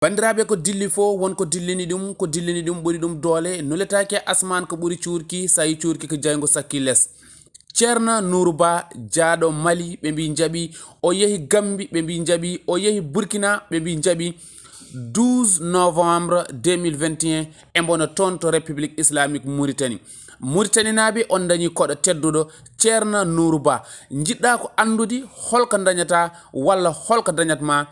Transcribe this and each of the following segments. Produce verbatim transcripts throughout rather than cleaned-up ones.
Banndiraaɓe, ko dilli fof won ko dillini ɗum, ko dillini ɗum ɓuri ɗum doole, nuletaake asmaan ko ɓuri cuurki, so a yii cuurki ko jayngo sakki les. Ceerno Nuuru Ba, jaaɗo Mali, ɓe mbi jaɓi, o yehi Gambi, ɓe mbi jaɓi, o yehi Burkina, ɓe mbi jaɓi. Douze novembre deux mille vingt et un, e mbono toon to République Islamique Mauritanie. Mauritanienaaɓe, on dañi koɗo tedduɗo, Ceerno Nuuru Ba. Njiɗɗa ko anndude holko dañata walla holko dañat ma,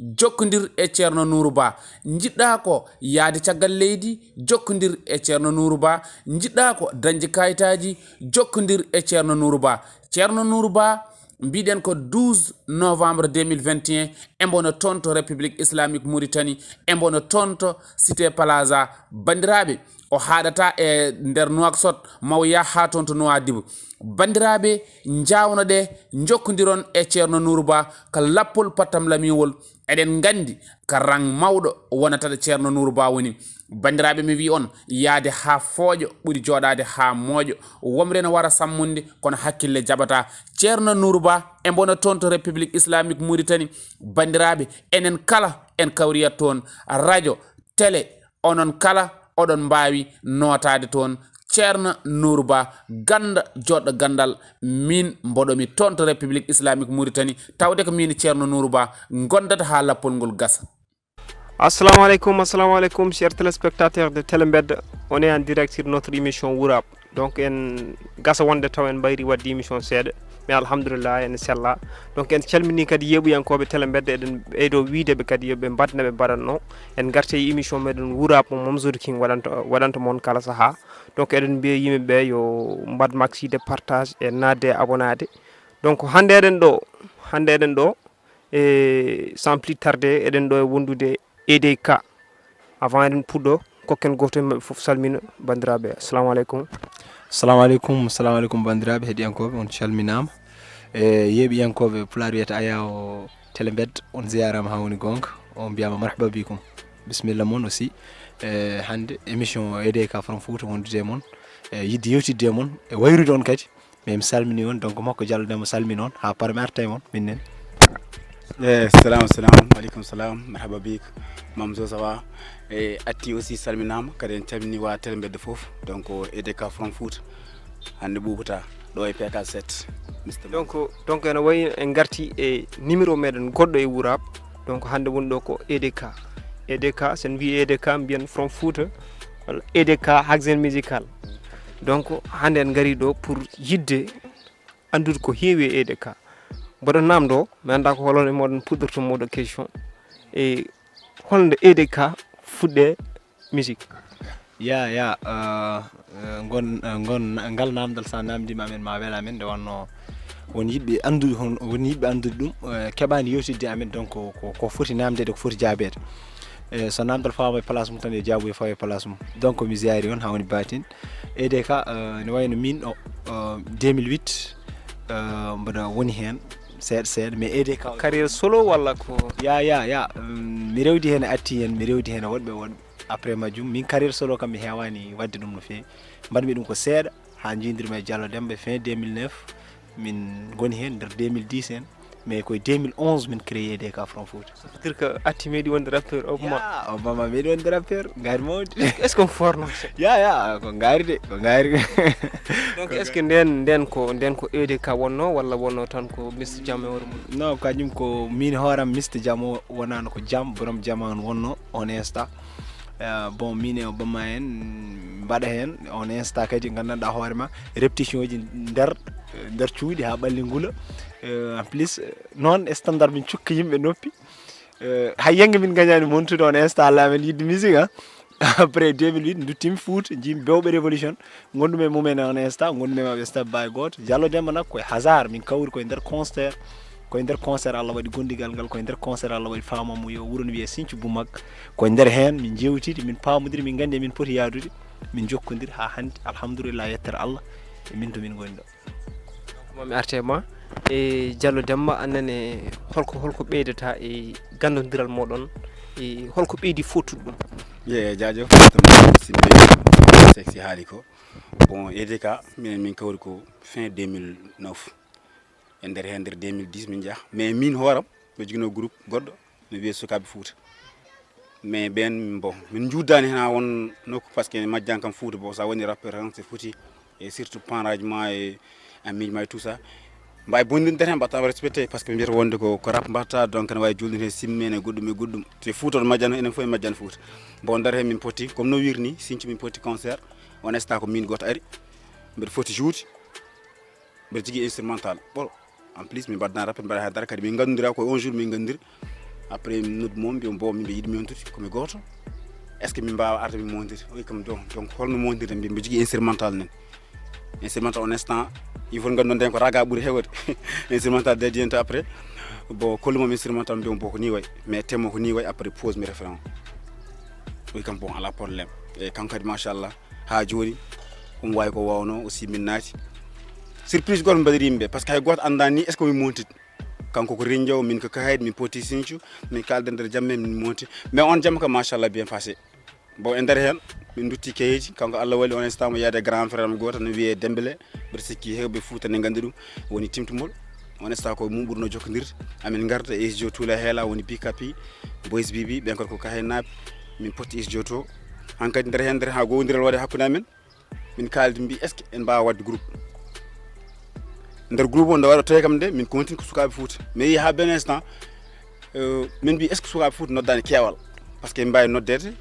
jokkondir e Ceerno Nuuru Ba. Njiɗɗa ko yahde caggal leydi, jokkondir e Ceerno Nuuru Ba. Njiɗɗa ko dañde kayitaaji, jokkondir e Ceerno Nuuru Ba. Ceerno Nuuru Ba, mbiɗen ko douze novembre deux mille vingt et un, e mbono toon to République Islamique Mauritanie, e mbono toon to Cité Plaza. Banndiraaɓe, o haaɗata e nder Nouakchott, ma o yah haa toon to Nouadhibou. Banndiraaɓe, njawno ɗe, njokkondiron e Ceerno Nuuru Ba ka lappol pattam lamiwol. Eɗen nganndi ka rang mawɗo wonata ɗo Ceerno Nuuru Ba woni. Banndiraaɓe, mi wiy on, yahde haa fooƴo ɓuri jooɗaade haa mooƴo. Womre no wara sammunde, kono hakkille jaɓata. Ceerno Nuuru Ba, e mbono toon to République Islamique Mauritanie. Banndiraaɓe, enen kala en kawriyat toon. Radio, télé, onon kala oɗon mbaawi nootaade toon. Ceerno Nuuru Ba, gannda jooɗɗo ganndal, min mboɗo mi toon to République Islamique Mauritanie, tawde ko min Ceerno Nuuru Ba, ngonndata haa lappol ngol gasa. Assalamu alaikum, assalamu alaikum, chers téléspectateurs de Télé Mbedda. On est en direct sur notre émission Wuraab. Donc, en gasa wonde taw en mbayri wadde émission seeɗa. Mais alhamdulillah, ene sella. Donc, en calmini kadi yeeɓuyankooɓe Télé Mbedda, eɗen ɓeydo wiide ɓe kadi yo ɓe mbaɗ no ɓe mbaɗatno. En ngarti e émission meɗen Wuraab mo Momzoude King waɗanta, waɗanta mon kala saha. Donc, eɗen mbiya yimɓe ɓe yo mbaɗ maxi de partage e naatde e abonnaade. Donc, hannde eɗen ɗo, hannde eɗen ɗo, e sans plus tarder, eɗen ɗo e wondude E D K. Avant eɗen puɗɗo, kokken gooto e maɓɓe fof salmina banndiraaɓe. Assalamu alaikum. Assalamu alaikum, assalamu alaikum banndiraaɓe heɗiyankooɓe, on calminaama. E yeeɓiyankooɓe Pulaar wiyata Ayaw Télé Mbedda, on ziyaaraama haa woni goonga, on mbiyaama marhaba bikum. Bismillah mon aussi. E hannde émission E D K from Fouta wondude e mon, e yiɗde yewtidde e mon, e wayrude on kadi. Mais mi salmini on, donc makko Diallo Demba salmini on, haa parmi arta e mon, min nen. Eh, salam, salam, alaikum salam, marhaba bik, Mamzo, ça va? E atti aussi salminama, kadi en calmini wa Télé Mbedda fof, donc E D K from Fouta, hannde ɓuɓata ɗo e P K sept, Mister Donc, donc ene wayi en ngarti e numéro meɗen goɗɗo e Wuraab, donc hannde woni ɗo ko E D K. E D K, so en mbi E D K, mbiyen from Fouta, walla E D K Haxen Musical. Donc, hannde en ngari ɗo pour yiɗde anndude ko heewi e E D K. Mboɗo namdo, mi annda ko holon e moɗon puɗɗorto moɗo question. E holno E D K fuɗɗe musique? Ya, ya, eh, eh, ngon, eh, ngon, ngal namdal sa namdima amen ma wela amen, nde wonno won yiɗɓe anndude, hon, won yiɗɓe anndude ɗum, eh, keɓani yewtidde amen, donc ko, ko, ko foti namdede, ko foti jaabeede. Eh, so namdal fawama e place mum tan, yo jaabu e fawa e place mum. Donc mi ziyaari on, haa woni batin. E D K, eh, ne wayno min o, eh, deux mille huit, eh, mboɗo woni heen seeɗa seeɗa, mais E D K. Carrière solo walla ko? Ya, ya, ya, mm, mi rewdi heen, atti heen, mi rewdi heen e woɗɓe, woɗɓe. Après majjum, min carrière solo kam mi heewani waɗde ɗum no feewi. Mbaɗmi ɗum ko seeɗa, haa njiidirmi e Diallo Demba fin deux mille neuf. Min ngoni heen nder deux mille dix en, mais koye deux mille onze min créé E D K from Fouta. Ça veut dire que atti meeɗi wonde rappeur, o mama? Ya, o mama meeɗi wonde rappeur, ngaari mawde. Est-ce qu'on forno? Ya, ya, ko ngaari de, ko ngaari. Donc, est-ce que nden, nden ko, nden ko E D K wonno, walla wonno tan ko Mister Jam e hoore mum? Non, kañum ko min hooram Mister Jam o wonano ko Jam, borom Jam on wonno on instant. Eh, bon, min e o bamma en mbaɗa heen on instant kadi, nganndanɗaa hoore ma, répétition ji nder, nder cuuɗi haa ɓalli ngula. Eh, en plus, eh, noon e standard min cukka yimɓe noppi. Eh, hay yannge min ngañaani montude on instant, Allah amen yiɗde musique, ah. Après deux mille huit, nduttimi Fouta, njiimi Bewɓe Révolution, ngonɗumi e mumen on instant, ngonɗumi e maɓɓe step by gooto. Diallo Demba nak, koye hasard, min kawri koye nder concert. Koye nder concert Allah waɗi gondigal ngal, koye nder concert Allah waɗi faamam mo yo wuro no wiyee Sinthiou Boumaga. Koye nder heen min njeewtidi, min paamodiri, min nganndi emin poti yahdude, min njokkondiri haa hannde, alhamdulillah, yettere Allah, e min to min ngoni ɗo. Mami arte ma, e Diallo Demba, annene holko, holko ɓeydata e ganndondiral moɗon, e holko ɓeydi fottude ɗum? Ye, jaajëf, Mister Moussa Sidibé, sexy haali ko. Bon, E D K, minen min kawri ko fin deux mille neuf. E nder heen, nder deux mille dix min njaha. Mais min hooram, mi joginoo groupe goɗɗo, no wiyee Sukaaɓe Fuuta. Mais ɓen, bon, min njuddani hen ha won nokku, parce que majjan kam Fouta, bon, sa woni rappeur tan, c'est foutu. Et surtout parent ma e ami ma et tout ça. Mbawi bondinde hen, mbatta respecté, parce que ɓe mbiyata wonde ko, ko rap mbatta, donc ne wawi julde hen simme, e goɗɗum e goɗɗum. Te Fouta to majjan, enen fof en majjan Fouta. Bon, nder hen min poti, comme no wirni, Sinthiou min poti concert, on instant ko min goto ari, mbeɗa foti joude, mbeɗa jogui instrumental ɓolo. En plus, min mbaɗna rappel, mbaɗa hen dara, kadi min gandodira ko on jour min gandiri. Après, min noddi mo, mbiya, bon, min ɓe yiɗi mi on tuuti, ko mi goto. Est-ce que min mbawa arde min montiri? O wi kam, donc, donc, holno montirta? Mbiya, mbiɗa jogui instrumental nen. Instrumental, on instant, il faut ganduɗon den ko raga ɓuuri hewde. Instrumental dédié to après. Bon, kollu mo instrumental, mbiya, bon, ko ni way. Mais temo ko ni way, après pose mi référent. O wi kam, bon, ala problème. E kanko kadi, machallah, ha joni, omo wawi ko wawno, aussi min naati. Surprise goto mbaɗiri yimɓe, parce que hay goto andani est-ce que min montit. Kanko ko Rinjo, min ko Kahayɗi, min poti Sinthiou, min kalda nder jamme, min monti. Mais on jamma kam, machallah, bien passé. Bon, e nder hen, min dutti keyeji, kanko Allah wali on instant mo yaade grand frère am goto, no wiye Dembélé, mbeɗa sikki hewɓe Fouta ne gandi ɗum, woni Timtimol. On instant ko mum ɓurno jokkodirde. Amin garda e S J O Tula Hela, woni P K P, Boys B B, ɓen kadi ko Kahaynaɓe. Min potti S J O to. Hankadi nder hen, nder ha gowdiral waɗe hakkude amen. Min kaldi, mbi, est-ce que en mbawa wadde groupe? Nder groupe o nde waɗa tawi kam de, min continue ko sukaɓe Fouta. Mais yi ha ben instant, euh, min mbi, est-ce que sukaɓe Fouta noddani keewal? Parce que en mbawi noddede,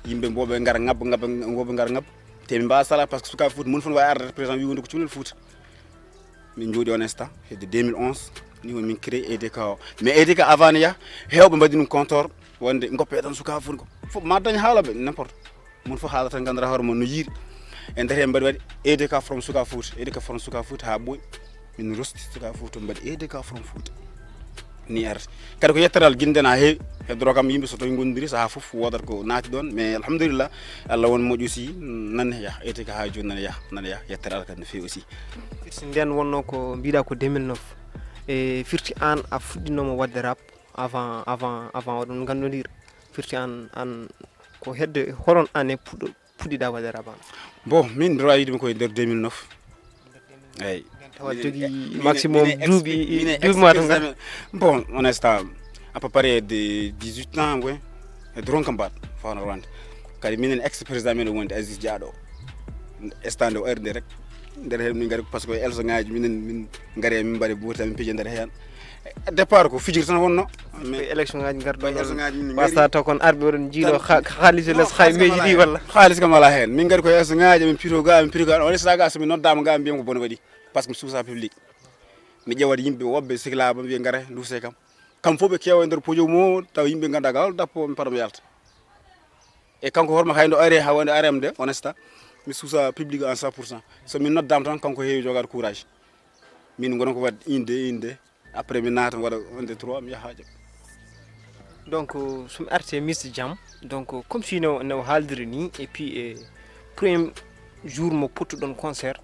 yimɓe mboɓe gara ngabba, ngabba, mboɓe gara ngabba. Te min mbawa sala, parce que sukaɓe Fouta, mun fon wawi arde représentant wiwude ko cukalel Fouta. Min jooɗi on instant, hedde deux mille onze, ni woni min créé E D K o. Mais E D K avant ne yaha, hewɓe mbaɗi ɗum compteur, wonde goppe tan sukaɓe Fouta ko. Fof ma dañ haala ɓe, n'importe. Mon fof haalata, ngannduɗaa hoore mon no yiiri. E nder heen mbaɗi waɗi E D K from Suka Fouta, E D K from Suka Fouta haa ɓooyi. Min rosti Suka Fouta, mbaɗi E D K from Fouta. Ni arti. Kadi ko yettoral ginde na heewi, heddoro kam yimɓe so tawi ngondiri sahaa fof woodata ko naati ɗoon, mais alhamdulillah, Allah won moƴƴo aussi, nan yaha, E D K haa jooni nan yaha, nan yaha, yettere Allah kadi no feewi aussi. Firti nden wonno ko mbiɗa ko deux mille neuf. E firti aan a fuɗɗinooma waɗde rap avant, avant, avant oɗon nganndondira? Firti aan, aan ko hedde hoɗon année puɗɗo-, puɗɗiɗa waɗde rap aan? Bon, min mbiɗa waawi wiide mi koye nder deux mille neuf. Eyi. Tawa jogii maximum duuɓi, duuɓi ma to ngar. Bon, on instant, à peu près de dix-huit ans, oui. E doron kam mbaɗ, fawno ronde. Kadi minen ex président men o wonde Aziz Diaɗo. Instant o ari nde rek. Nder heen min ngari, parce que Elso ngaji minen min ngari, min mbaɗi buurta, min pija nder heen. Départ ko fijir tan wonno. Ko élection ngaji ngarɗo. Ko élection ngaji min ngari. Wasta taw kon arɓe oɗon jiiɗo. Tan ha-, haalis e les, hay meji ɗi walla? Haalis kam ala heen. Min ngari ko élection ngaji, min pito ga, min pito ga. On resta ga, so min noddama ga, mbiyam ko bon waɗi. Parce que mi suusa public. Mi ƴeewat yimɓe woɓɓe siklaɓe, mbiya ngara, duuse kam. Kam fof ɓe kewa e nder podium o, taw yimɓe ngannda gal dappo, mi paɗa mi yalta. E kanko hoore makko, hay nde o ari, hay nde o ari am de, on instant, mi suusa public en cent pour cent. So min noddama tan, kanko heewi jogaade courage. Min ngona ko waɗde inde, inde. Après, mi naata, mi waɗa un, deux, trois, mi yaha haa jaɓa. Donc, so mi arti e Mister Jam, donc, comme si no, no haaldiri ni, et puis, e premier jour mo pottuɗon concert,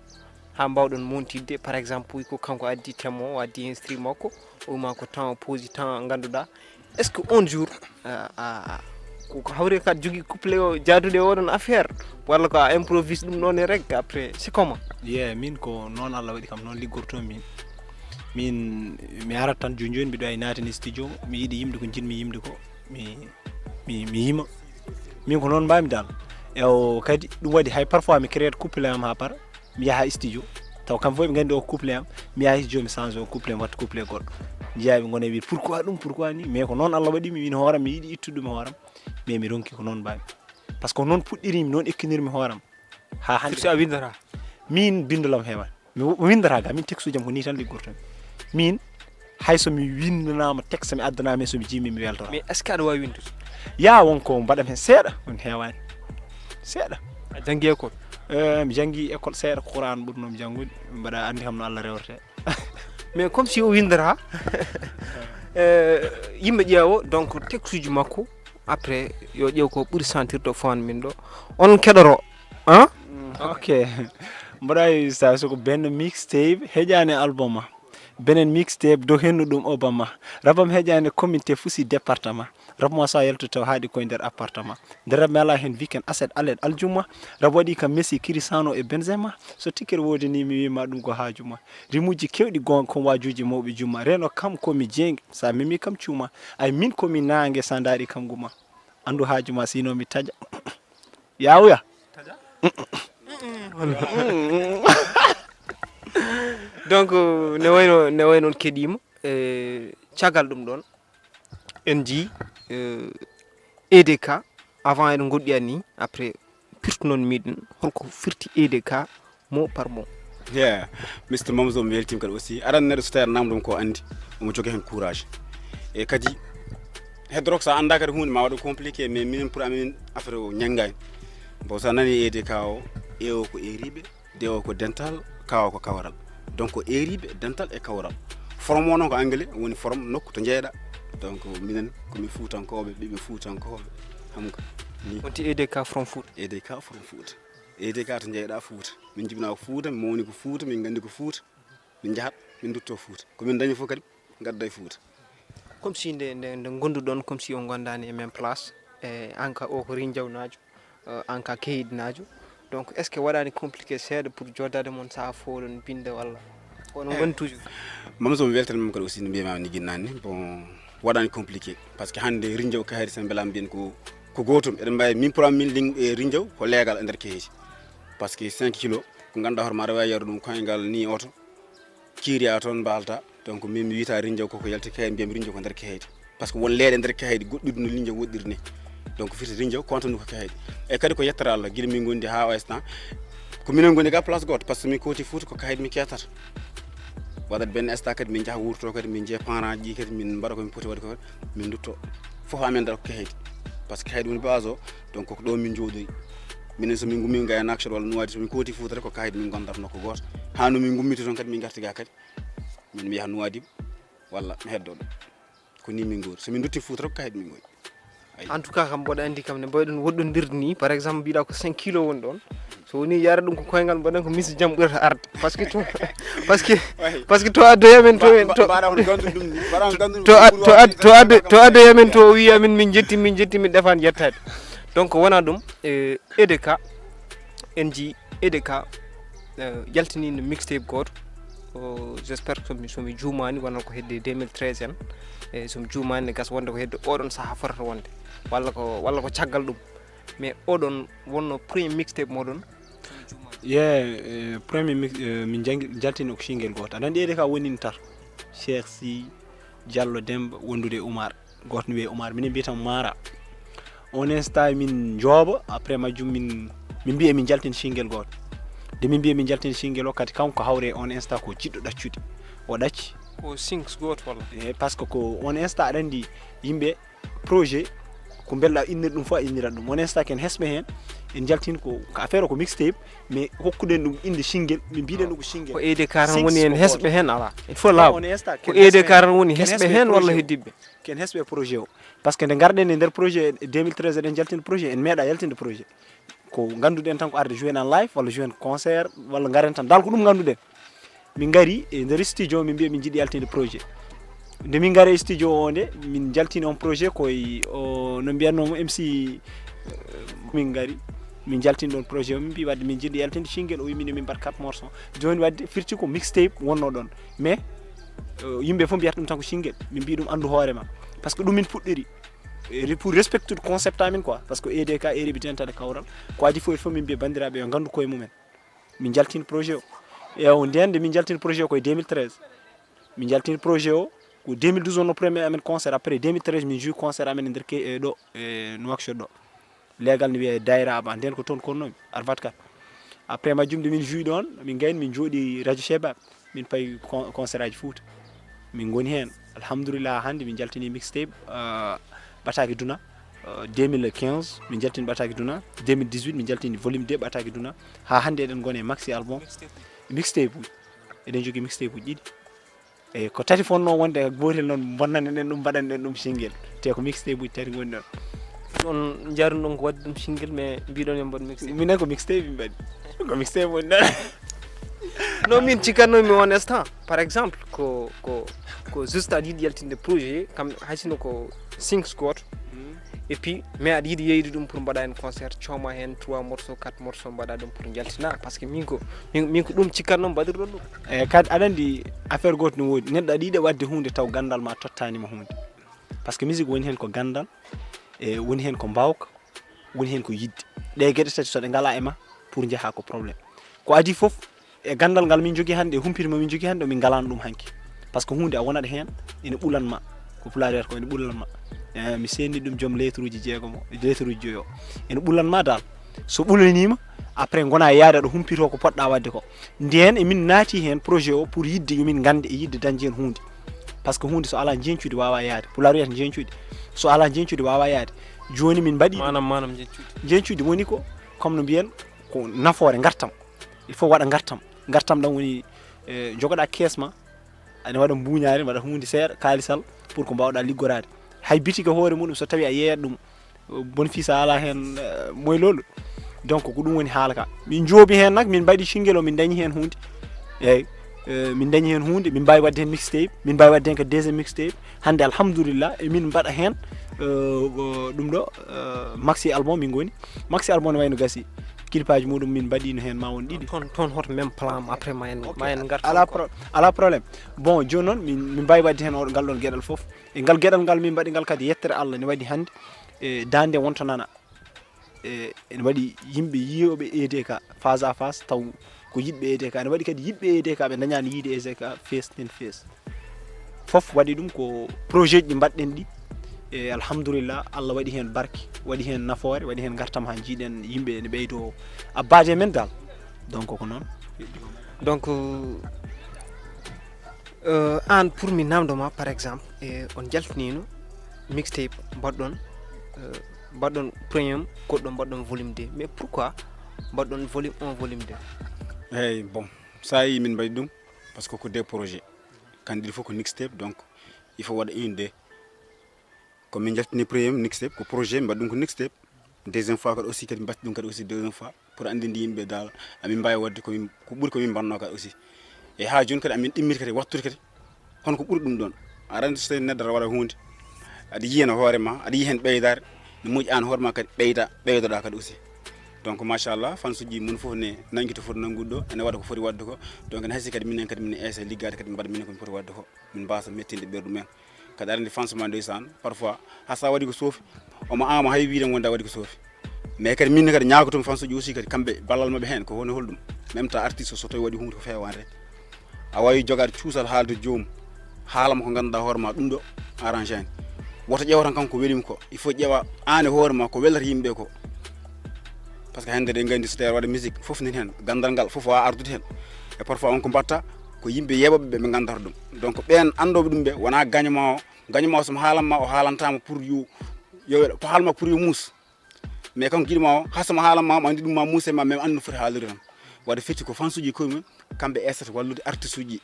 haa mbaawɗon montidde, par exemple, ko kanko addi thème o, o addi instrument makko, o wima ko temps o poosi, temps ngannduɗaa. Est-ce que on jour, a, a, a, ko, ko hawri ka jogii couplet o jaadude e oɗon affaire, walla ko a improvise ɗum ɗon e rek, après, c'est comment? Ye, min ko noon Allah waɗi kam, noon liggorto min. Min, mi arat tan jooni jooni, mbiɗo wawi naatani studio, mi yiɗi yimde ko njiɗmi yimde ko, mi, mi, mi yima. Min ko noon mbaawmi dal. E o kadi, ɗum waɗi hay parfois mi créate couplet am haa para, mi yaha studio. Taw kamɓe fof ɓe nganndi o couplet am, mi yaha studio, mi change o couplet, mi watta couplet goɗɗo. Njiyaa ɓe ngona wiide, "Pourquoi ɗum, pourquoi ni?" Mais ko noon Allah waɗi mi, min hooram, mi yiɗi ittude ɗum e hooram. Mais mi ronki ko noon mbaawmi. Parce que noon puɗɗirimi, noon ekkinirmi hooram. Haa hannde. Firti a winndata? Min binndol am heewaani. Mi wo-, mi winndata ga, min textuuji am ko nii tan liggortoo-mi. Min, hay so mi winndanaama texte, mi addanaama heen, so mi jiimi, mi weltoraa. Mais est-ce que aɗa waawi winndude? Yaa, won ko mbaɗam heen seeɗa, on heewaani. Seeɗa. A janngi école? Eh, mi janngi école seeɗa, ko Qur'an ɓurnoo-mi janngude. Mbaɗa anndi kam no Allah rewrete. Mais comme si o winndata, eh, yimɓe ƴeewa, donc, textuuji makko, après, yo ƴeew ko ɓuri sentirde o fawan min ɗo. On keɗoro, hein? Mm, ok. Mbaɗa sa so ko benn mixtape, heƴaani album ma. Beneen mixtape, do hennu ɗum Obama. Rabam heƴaani commune te fusi département. Rab mo sa yaltu taw haaɗi koye nder appartement. Nde rab mi alaa heen weekend, aset, aled, aljuma. Rab waɗi kam Messi, Cristiano e Benzema. So ticket woodi ni mi wiima ɗum ko haaju ma. Rimuuji keewɗi goonga ko waajuuji mawɓe juma. Reeno kam ko mi jeynge, sa memi kam cuuma. Ay min ko mi naange, sa ndaari kam guma. Anndu haaju ma, sinon mi taƴa. Yawuya. Donc ne wayno ne wayno on keɗima. E caggal ɗum ɗon en jii, e, E D K. Avant eɗen goɗɗi anni, après pirtu noon miɗen holko firti E D K mot par mot. Yeah, Mister Mamzo, mi weltima kadi aussi. Aɗa anndi neɗɗo so tawi aɗa namdum ko anndi, omo joga hen courage. E kadi heddorok sa annda kadi hunde ma waɗa compliqué, mais minen pour amin affaire o ñanngani. Bon, sa nani E D K o, E o ko eriɓe, D o ko dental, K o ko kawral. Donc ko eriɓe dental e kawral. From o noon ko anglais, woni from nokku to jeyɗa. Donc minen komin fuutankooɓe, ɓiɓɓe fuutankooɓe. Xam nga ni. Wonti E D K from Fouta. E D K from Fouta. E D K to jeyɗa Fouta. Min jibina ko Fouta, min mawni ko Fouta, min nganndi ko Fouta. Min njahat, min ndutto Fouta. Ko min dañi fof kadi ngadda e Fouta. Comme si nde nde nde gonduɗon comme si on gondani e même place, e an ka o ko rinjawnaajo, e an ka keyidnaajo. Donc est ce que waɗani compliqué seeɗa pour joddade mon saha fo oɗon binda walla oɗon gondi toujours? Mamzo, mi weltanima kadi aussi no mbiyamami ni ginnani ni. Bon, waɗani compliqué par ce que hannde rinjaw kayri sen mbelama mbiyen ko ko gotum. Eɗen mbawi min pour min ling e rinjaw ko leegal e nder keyeji. Par ce que cinq kilo ko ganduɗa hoore ma aɗa wawi yarude ɗum koyngal ni oto. Ciiriya toon mbalta. Donc min mi wiyata rinjaw koko yalti kayri, mbiyam rinjaw ko nder kehaydi. Par ce que won leeɗe nder kehaydi goɗɗude no linjaw woɗɗiri ni. Donc firti rinjaw kontanu ko kehaydi. E kadi ko yettere Allah, gila min gondi ha o instant ko minen gondi ga place goto, par ce que min koti Fouta ko kehaydi min ketata. Waɗat ben instant kadi min jaha wurto kadi min jeeya parent ji kadi min mbaɗa ko min poti waɗi ko kadi min dutto. Fof amen dara ko kehaydi. Par ce que kehaydi woni base o. Donc ko ɗo min jooɗori. Minen so min gummi gaynaako walla nuwaadi, so min koti Fouta ko kehaydi min gondata nokku goto. Ha no min gummiti toon kadi min garti ga kadi. Min mi yaha Nuwaadibu walla mi heddo ɗo. Ko ni min ngori. So min dutti Fouta tan ko kehaydi min ngori. En tout cas kam mboɗo andi kam ne mboyɗon woɗɗondirde ni, par exemple mbiɗa ko cinq kilo woni ɗon. So woni yara ɗum ko koyngal mboɗon ko misi jam ɓurata arde. Par ce que to par ce que par ce que to addoya men to to to ad- to addoya men to o wiya min min jetti min jetti min defani yettade. Donc wona ɗum. E E D K en ji E D K yaltini no mixtape goto. J'espère que somi somi juumani wonata ko hedde deux mille treize en. E somi juumani ne gasa wonde ko hedde oɗon saaha fotata wonde walla ko walla ko caggal ɗum. Mais oɗon wonno premier mixtape moɗon. Ye, premier mix min jangi jaltino ko single goto aɗa andi E D K woni tar. Cheikh Sy, Diallo Demba wondude e Oumar. Goto ne wiye Oumar, minen mbiyata mo Mara. On instant min jooba, après majjum min min mbiya min jaltin single goto. Nde min mbiya min jaltin single o kadi kanko hawre on instant ko jiɗɗo ɗaccude. O ɗacci. Ko sings goto walla? E par ce que ko on instant aɗa andi yimɓe projet ko mbelɗa innir ɗum fof a innirat ɗum. On instant ken hesɓe hen en jaltin ko ko affaire o ko mixtape. Mais hokkuɗen ɗum inde single, min mbiɗen ɗum ko single. Ko E D K tan woni hen hesɓe hen ala. Il faut laaw. Ko E D K tan woni hesɓe hen walla heddiɓe. Ken hesɓe projet o. Par ce que nde garɗen e nder projet e deux mille treize eɗen jaltina projet en meeɗa yaltinde projet. Ko ganduɗen tan ko arde jouer en live walla jouer en concert walla garen tan dal ko ɗum ganduɗen. Min ngari e nder studio min mbiya min jiɗi yaltinde projet. Nde min ngari e studio o nde min jaltini on projet koye o no mbiyatnomo M C. Min ngari min jaltini ɗon projet o min mbi wadde min jiɗi yaltinde single o wi min min mbaɗ quatre morceaux. Joni wadde firti ko mixtape wonno ɗon mais yimɓe fof mbiyata ɗum tan ko single min mbi ɗum andu hoorema. Par ce que ɗum min puɗɗiri pour respectude concept amin quoi par ce que E D K eriɓe tentade kawral. Ko adi fof e fof min mbiya bandiraɓe yo gandu koye mumen. Min jaltini projet o. Ewo nden nde min jaltini projet o koye deux mille treize. Min jaltini projet o ko deux mille douze wonno premier amen concert après deux mille treize min joui concert amen e nder ke e ɗo e Nouakchott ɗo. Leegal ne wiyee Dayra Aba nden ko toon konnomi arbat ka. Après majjum nde min joui ɗon min gayni min jooɗi radio Shebab. Min payi concert aji Fouta. Min ngoni heen alhamdulillah hannde min njaltini mixtape Ɓataaki Duna. Deux mille quinze min njaltini Ɓataaki Duna. Deux mille dix-huit min njaltini volume deux Ɓataaki Duna. Haa hannde eɗen ngoni e maxi album. Mixtape uji eɗen jogii mixtape uji ɗiɗi. Eyi ko tati fonnoo wonde gootel noon bonnanen ɗen ɗum mbaɗanen ɗum single. Te ko mixtape uji tati ngoni ɗon. On njaruno ɗon ko waɗde ɗum single mais mbiɗon yo mbaɗ mixtape. Minen ko mixtape min mbaɗi. Ko mixtape woni ɗon. No min cikatnoo mi on instant par exemple ko ko ko juste aɗa yiɗi yaltinde projet kam hay sinno ko sings gooto. Et puis mais aɗa yiɗi yeyde ɗum pour mbaɗa heen concert cooma heen trois morceaux quatre morceaux mbaɗa ɗum pour njaltina par ce que min ko min ko ɗum cikatnoo mbaɗirɗon ɗum. Eyi kadi aɗa anndi affaire gooto no woodi neɗɗo aɗa yiɗa waɗde huunde taw ganndal ma tottaani ma huunde. Par ce que musique woni heen ko ganndal. E woni heen ko mbaawka, woni heen ko yiɗde. Ɗee geɗe tati so ɗe ngalaa e ma, pour njahaa ko problème. Ko adii fof, e ganndal ngal min njogii hannde, e humpito mo min njogii hannde, min ngalaano ɗum hanki. Par ce que huunde a wonat heen, ene ɓulan ma. Ko pulaar wiyata ko ene ɓulan ma. Eh, mi seedni ɗum joom lettre uji jeegom o, lettre uji joyo. Ene ɓulan ma dal. So ɓulaniima, après ngona yaade aɗa humpito ko poɗɗa waɗde ko. Ndeen e min naati heen projet o pour yiɗde yo min ngannde e yiɗde dañde heen huunde. Par ce que huunde so alaa njeñcuudi waawaa yaade. Pulaar wiyata njeñcuudi. So alaa njeñcuudi waawaa yaade. Jooni min mbaɗi ɗum. Maanaam, maanaam njeñcuudi. Njeñcuudi woni ko, comme no mbiyen, ko nafoore ngartam. Il faut waɗa ngartam. Ngartam ɗam woni, eh, jogoɗa kees ma, aɗa waɗa mbuuñaari, mbaɗa huunde seeɗa, kaalisal, pour ko mbaawɗa liggoraade. Hay bitike hoore muɗum, so tawi a yeeyat ɗum, eh, bénéfice a alaa heen, eh, moy loolu. Donc, ko ɗum woni haala ka. Min njoobi heen nak, min mbaɗi single o, min dañi heen huunde. Eeyi, eh, min dañi heen huunde, min mbaawi waɗde heen mixtape, min mbaawi waɗde heen ko deuxième mixtape. Hannde, alhamdulillah, emin mbaɗa heen, eh, eh, ɗum ɗo, eh, maxi album min ngoni. Maxi album ne wayno gasi. Clipaaji muɗum min mbaɗino heen ma won ɗiɗi. Toon, toon hoto même plan après ma en, ma en ngar toon. Alaa pro-, alaa problème. Bon, jooni noon, min, min mbaawi waɗde heen o, ngal ɗoon geɗal fof. E ngal geɗal ngal min mbaɗi ngal kadi yettere Allah ne waɗi hannde, e daande wonto nana. E ene waɗi yimɓe yiyooɓe E D K face à face, taw ko yiɗɓe E D K. Ene waɗi kadi yiɗɓe E D K ɓe ndañaani yiide E D K face and face. Fof waɗi ɗum ko projet ji mbaɗɗen ɗi. E alhamdulillah, Allah waɗi heen barke, waɗi heen nafoore, waɗi heen ngartam haa njiiɗen yimɓe ene ɓeydo abbaade e men dal. Donc ko noon. Donc, euh, aan, pour mi naamndo ma, par exemple, e on njaltiniino mixtape mbaɗɗon, euh, mbaɗɗon premium, goɗɗo mbaɗɗon volume deux. Mais pourquoi mbaɗɗon volume un, volume deux? Eeyi, bon, so a yii min mbaɗi ɗum, par ce que ko deux projets. Kan ɗiɗi fof ko mixtape, donc il faut waɗa une, deux. Ko min njaltini premier mixtape, ko projet, mbaɗi ɗum ko mixtape. Deuxième fois kadi aussi, kadi mbaɗi ɗum kadi aussi deuxième fois. Pour anndinde yimɓe dal, amin mbaawi waɗde ko min, ko ɓuri ko min mbaɗno kadi aussi. E haa jooni kadi amin ɗimmiri kadi wattude kadi. Hono ko ɓuri ɗum ɗoon. Aɗa anndi so tawi neɗɗo aɗa waɗa huunde, aɗa yiya no hoore ma, aɗa yiya heen ɓeydaare, no moƴƴi aan hoore ma kadi ɓeyda, ɓeydoɗa kadi aussi. Donc machallah, fansuji mon fof ne nangi to foti nanngude ɗo, ene waɗa ko foti waɗde ko. Donc ene haysi kadi minen kadi minen essayer liggaade kadi mbaɗa minen ko min poti waɗde ko. Min mbasa mettinde ɓerɗe mumen. Kadi aɗa anndi fans ma ndeysaan, parfois haa so a waɗi ko soofi, omo aama hay wiide mo wonde a waɗi ko soofi. Mais kadi min kadi ñaagotoomi fansuji aussi kadi kamɓe ballal maɓɓe heen ko woni holɗum. Même temps artiste o so tawi waɗi huunde ko feewaani rek. A waawi jogaade cuusal haalde joomum, haalama ko ngannduɗaa hoore ma ɗum ɗo arrangé ani. Woto ƴeewa tan kanko ko welima ko. Il faut ƴeewa aan e hoore ma ko welata yimɓe ko. Par ce que hannde eɗen nganndi so tawi aɗa waɗa musique fof nen heen, ganndal ngal fof waawa ardude heen. E parfois on ko mbatta ko yimɓe yeeɓaɓe ɓe ɓe nganndata ɗum. Donc ɓeen anndooɓe ɗum ɓe wonaa gaño ma o, gaño ma o somo haalan ma o haalantaama pour yo, yo weɗo, ko haalma pour yo muus. Mais kanko giɗo ma o, haa somo haalan ma, omo anndi ɗum ma muuse ma, mais anndu no foti haaldude tan. Waɗa firti ko fansuji koye mum, kamɓe essata wallude artiste uji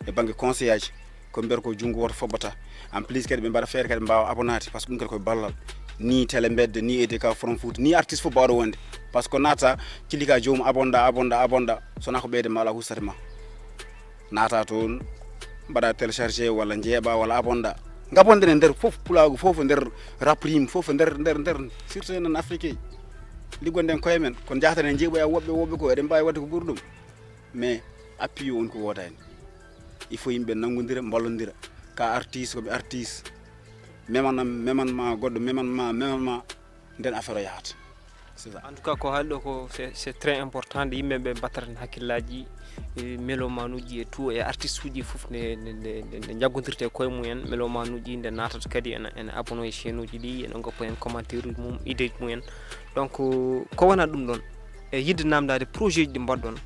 e bannge conseil aji. Ko mbiyata ko junngo woto foɓɓata. En plus kadi ɓe mbaɗa feere kadi mbaawa abonaade, par ce que ɗum kadi koye ballal. Ni Télé Mbedda, ni E D K From Fouta, ni artiste fof baawɗo wonde. Par ce que naata cillika joomum abonda, abonda, abonda. So wonaa ko ɓeyde ma alaa huusata ma. Naata toon, mbaɗa téléchargé walla njeeɓa walla abonda. Ngabonde ne nder fof, pulaagu fof e nder, rap rim fof e nder, nder, nder, surtout enen Afrique. Liggoɗen koye men, kono njahata en njeeɓoya woɓɓe, woɓɓe ko eɗen mbaawi waɗde ko ɓuri ɗum. Mais appui o woni ko woodaani. Il faut yimɓe nanngondira, mballondira. Ka artiste, ko mi artiste. Memanam, meman ma, goɗɗo meman ma, meman ma. Nden affaire o yahata. C'est ça. En tout cas, ko haalɗo ko, c'est, c'est très important, nde yimɓe ɓe mbattata heen hakkillaaji, e melomanuuji e tout, e artiste uji fof ne, ne, ne, ne, ne njaggondirta e koye mumen, melomanuuji nde naatata kadi ene, ene abono e chaîne uji ɗi, ene ngoppa heen commentaire uji mum, idée ji mumen. Donc, ko wona ɗum ɗoon, e yiɗde naamndaade projet ji ɗi mbaɗɗon,